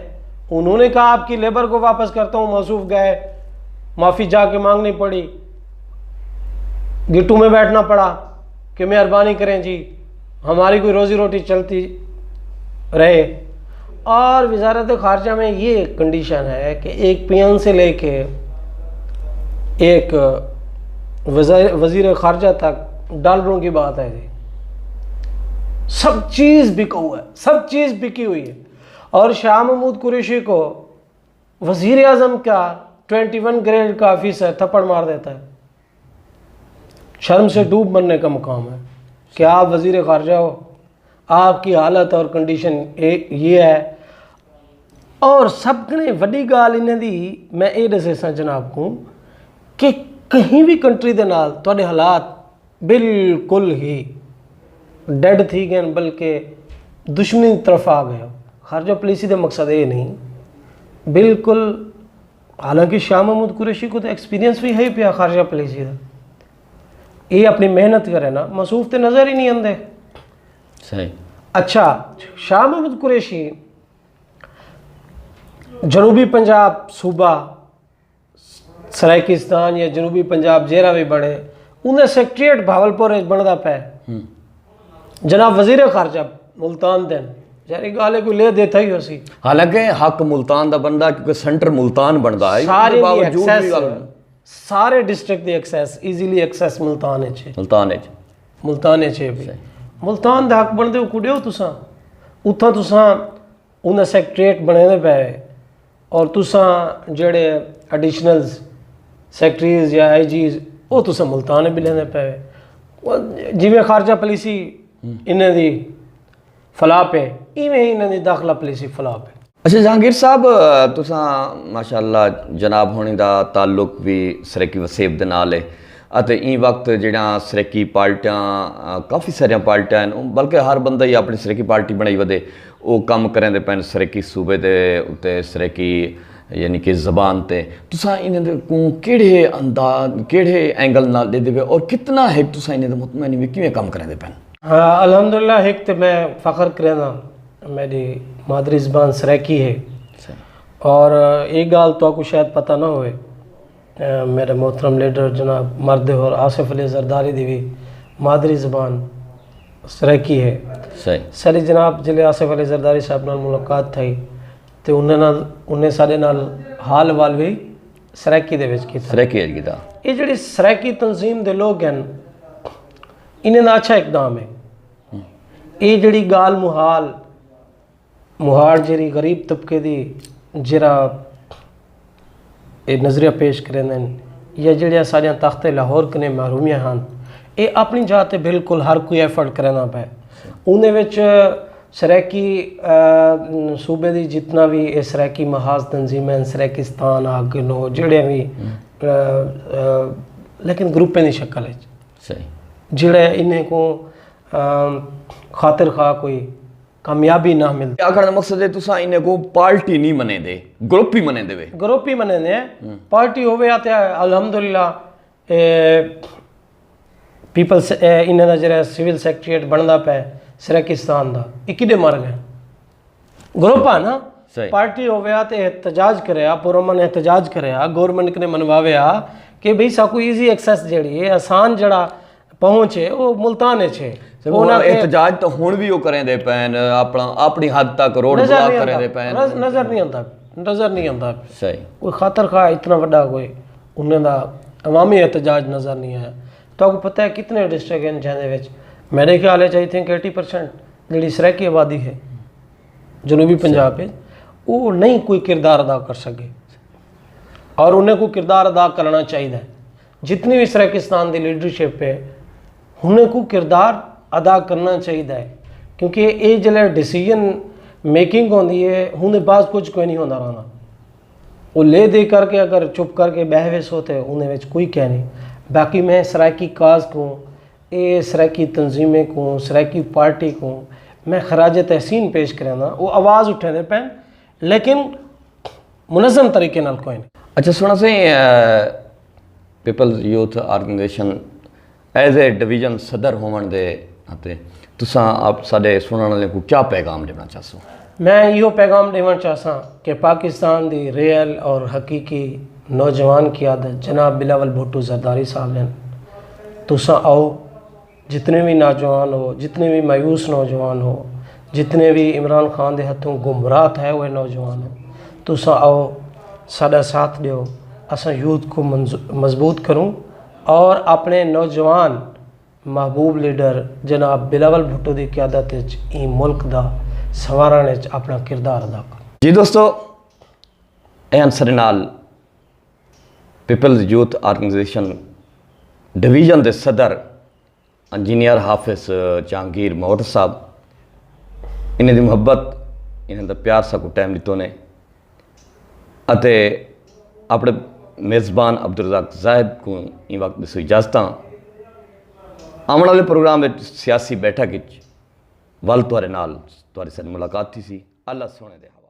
انہوں نے کہا، آپ کی لیبر کو واپس کرتا ہوں، موصوف گئے، معافی جا کے مانگنی پڑی، گٹو میں بیٹھنا پڑا کہ مہربانی کریں جی، ہماری کوئی روزی روٹی چلتی رہے۔ اور وزارت خارجہ میں یہ کنڈیشن ہے کہ ایک پیون سے لے کے ایک وزیر، وزیر خارجہ تک ڈالروں کی بات ہے جی، سب چیز بکا ہوا ہے، سب چیز بکی ہوئی ہے۔ اور شاہ محمود قریشی کو وزیر اعظم کا ٹوئنٹی ون گریڈ کا آفیسر تھپڑ مار دیتا ہے۔ شرم سے ڈوب مرنے کا مقام ہے کہ آپ وزیر خارجہ ہو، آپ کی حالت اور کنڈیشن اے-، یہ ہے۔ اور سب کنے وڈی گال انہیں دی میں اے ڈسے ساں جناب کو کہ کہیں بھی کنٹری دے نال تہاڈے حالات بالکل ہی ڈیڈ تھی گئے، بلکہ دشمنی طرف آ گئے۔ خارجہ پالیسی دا مقصد اے نہیں، بالکل۔ حالانکہ شاہ محمود قریشی کو تو ایکسپیرینس بھی ہے پیا خارجہ پالیسی دا، یہ اپنی محنت کرے نا، مصروف تے نظر ہی نہیں آندے۔ صحیح۔ اچھا، شاہ محمود قریشی جنوبی پنجاب صوبہ سرائیکستان یا جنوبی پنجاب جیرا بھی بنے، انہیں سیکریٹریٹ بھاولپور وچ بندا پے۔ ہوں۔ جناب وزیر خارجہ ملتان دن، یار یہ گالے کوئی لے دیتا ہی ہو سی۔ حالانکہ حق ملتان دا بندا، کیونکہ سینٹر ملتان بندا ہے، سارے دی باوجود ایکسیس، بھی سارے ڈسٹرکٹ دی ایکسیس، ایزیلی ایکسیس ملتان ہے۔ ملتان ہے۔ ملتان ہے بھی۔ ملتان دا حق بندے کو ڈیو تساں۔ اتھاں تساں انہاں سیکریٹریٹ بݨیندے پئے، اور تساں جڑے ایڈیشنل سیکرٹریز یا آئی جیز، او تساں ملتان بلیندے پئے۔ جیویں خارجہ پالیسی انہیں دی فلاپ ہے، ایویں ہی انہیں دی داخلہ پالیسی فلاپ ہے۔ اچھا جہانگیر صاحب، تساں ماشاءاللہ جناب ہونی دا تعلق بھی سرکی وسیب دے نال ہے، اتے ایں وقت جڑیاں سرکی پارٹیاں، کافی ساریاں پارٹیاں ہیں، بلکہ ہر بندہ ہی اپنی سرکی پارٹی بنائی ودے۔ او کم کریندے پئن سرائیکی صوبے دے اتے سرائیکی یعنی کہ زبان تے۔ تساں انہاں دے کوں کیڑھے انداز، کیڑھے اینگل نال ݙیہدے پئے اور کتنا ہک تساں انہاں دے مطمئن وی کیویں کم کریندے پئن؟ ہاں، الحمدللہ، ہک تے میں فخر کریندا میݙی مادری زبان سرائیکی ہے۔ اور ایک ڳالھ تہاکوں شاید پتہ نہ ہوئے، میرے محترم لیڈر جناب مرد ہور آصف علی زرداری دی وی مادری زبان سرائیکی ہے۔ صحیح۔ ساݙی جناب جلے آصف علی زرداری صاحب نال ملاقات تھئی تے انہیں نال، انہیں ساݙے نال حال احوال وی سرائیکی دے وچ کیتا۔ سرائیکی وچ کیتا۔ یہ جڑی سرائیکی تنظیم دے لوگ ہیں، انہیں دا اچھا اقدام ہے۔ یہ جڑی ڳالھ محال مہاڑ جیڑھی غریب طبقے دی جیڑھا اے نظریہ پیش کریندے ہن یا جیڑھیاں ساݙیاں تخت لاہور کنے محرومیاں ہن، اے اپݨی جاہ تے بالکل ہر کوئی ایفرٹ کریندا پئے۔ اوندے وچ سرائیکی، آ، صوبے دی جتنا وی اے سرائیکی محاذ تنظیمیں ہن، سرائیکستان آ گنو جیڑھے وی، آ، آ، لیکن گروپیں دی شکل وچ صحیح۔ جیڑھے انہیں کو، آ، خاطر خواہ کوئی کامیابی نہ ملدی۔ آکھݨ دا مقصد ہے تساں انہیں کو پارٹی نہیں منیندے، گروپ ہی منیندے وے۔ گروپ ہی منیندے ہیں۔ پارٹی ہووے آ تے الحمدللہ پیپلز انہاں دا جڑا سول سیکریٹریٹ بݨدا پئے سرائیکستان دا، اے کݙے مر ڳئے؟ گروپ آ نا۔ پارٹی ہووے آ تے احتجاج کرے آ، پرامن احتجاج کرے آ، گورنمنٹ کنے منواوے آ کہ بھئی ساکوں ایزی ایکسیس جیڑھی ہے، آسان جیڑھا پہنچ ہے او ملتان اچ ہے۔ سر، انہاں تے احتجاج تاں ہݨ وی او کریندے پئن، اپݨا اپݨی حد تک روڈ نظر بلاک نہیں آندا کریندے پئن۔ نظ- نظر نہیں آندا۔ نظر نہیں آندا۔ صحیح۔ کوئی خاطر خواہ اتنا وڈا کوئی انہاں دا عوامی احتجاج نظر نہیں آیا۔ تہاکوں پتہ ہے کتنے ڈسٹرکٹ ہیں جہاں دے وچ میرے خیال ہے آئی تھنک ایٹی پرسینٹ جڑی سرائیکی آبادی ہے جنوبی پنجاب وچ، وہ نہیں کوئی کردار ادا کر سکے۔ اور انہیں کو کردار ادا کرنا چاہیے۔ جتنی وی سرائیکستان دی لیڈرشپ ہے، ہنیں کوں کردار ادا کرنا چاہیدا ہے، کیونکہ اے جلے ڈیسیژن میکنگ ہوندی ہے، ہوندے بعد کچھ کوئی نہیں ہوندا رہندا۔ او لے دے کر کے اگر چپ کر کے بہہ ویسو تے اوندے وچ کوئی کہہ نہیں۔ باقی میں سرائیکی کاز کوں، اے سرائیکی تنظیمیں کوں، سرائیکی پارٹی کوں میں خراج تحسین پیش کریندا۔ او آواز اٹھیندے پئن، لیکن منظم طریقے نال کوئی نہیں۔ اچھا سوہݨا سئیں، Peoples Youth Organisation as a division صدر ہووݨ دے ناطے تساں آپ ساݙے سݨݨ والے کوں کیا پیغام ݙیوݨا چاہسو؟ میں ایہو پیغام ݙیوݨ چاہساں کہ پاکستان دی ریئل اور حقیقی نوجوان قیادت جناب بلاول بھٹو زرداری صاحب ہن۔ تساں آؤ، جتنے وی نوجوان ہو، جتنے وی مایوس نوجوان ہو، جتنے وی عمران خان دے ہتھوں گمراہ تھئے ہوئے نوجوان ہو، تساں آؤ ساݙا ساتھ ݙیو، اساں یوتھ کوں منظ- مضبوط کروں اور اپݨے نوجوان محبوب لیڈر جناب بلاول بھٹو دی قیادت اچ ایں ملک دا سنوارݨ اچ اپݨا کردار ادا کروں۔ جی دوستو، اے ہن ساݙے نال پیپلز یوتھ آرگنائزیشن ڈویژن دے صدر انجینئر حافظ جہانگیر مہوٹ صاحب، انہیں دی محبت، انہیں دا پیار ساکوں ٹائم ݙتو نے، اتے اپݨے میزبان عبدالرزاق زاہد کوں ایں وقت ݙیسوں اجازتاں۔ آوݨ والے پروگرام وچ سیاسی بیٹھک وچ ول تہاݙے نال تہاݙی ساݙی ملاقات تھیسی۔ اللہ سوہݨے دے حوالے۔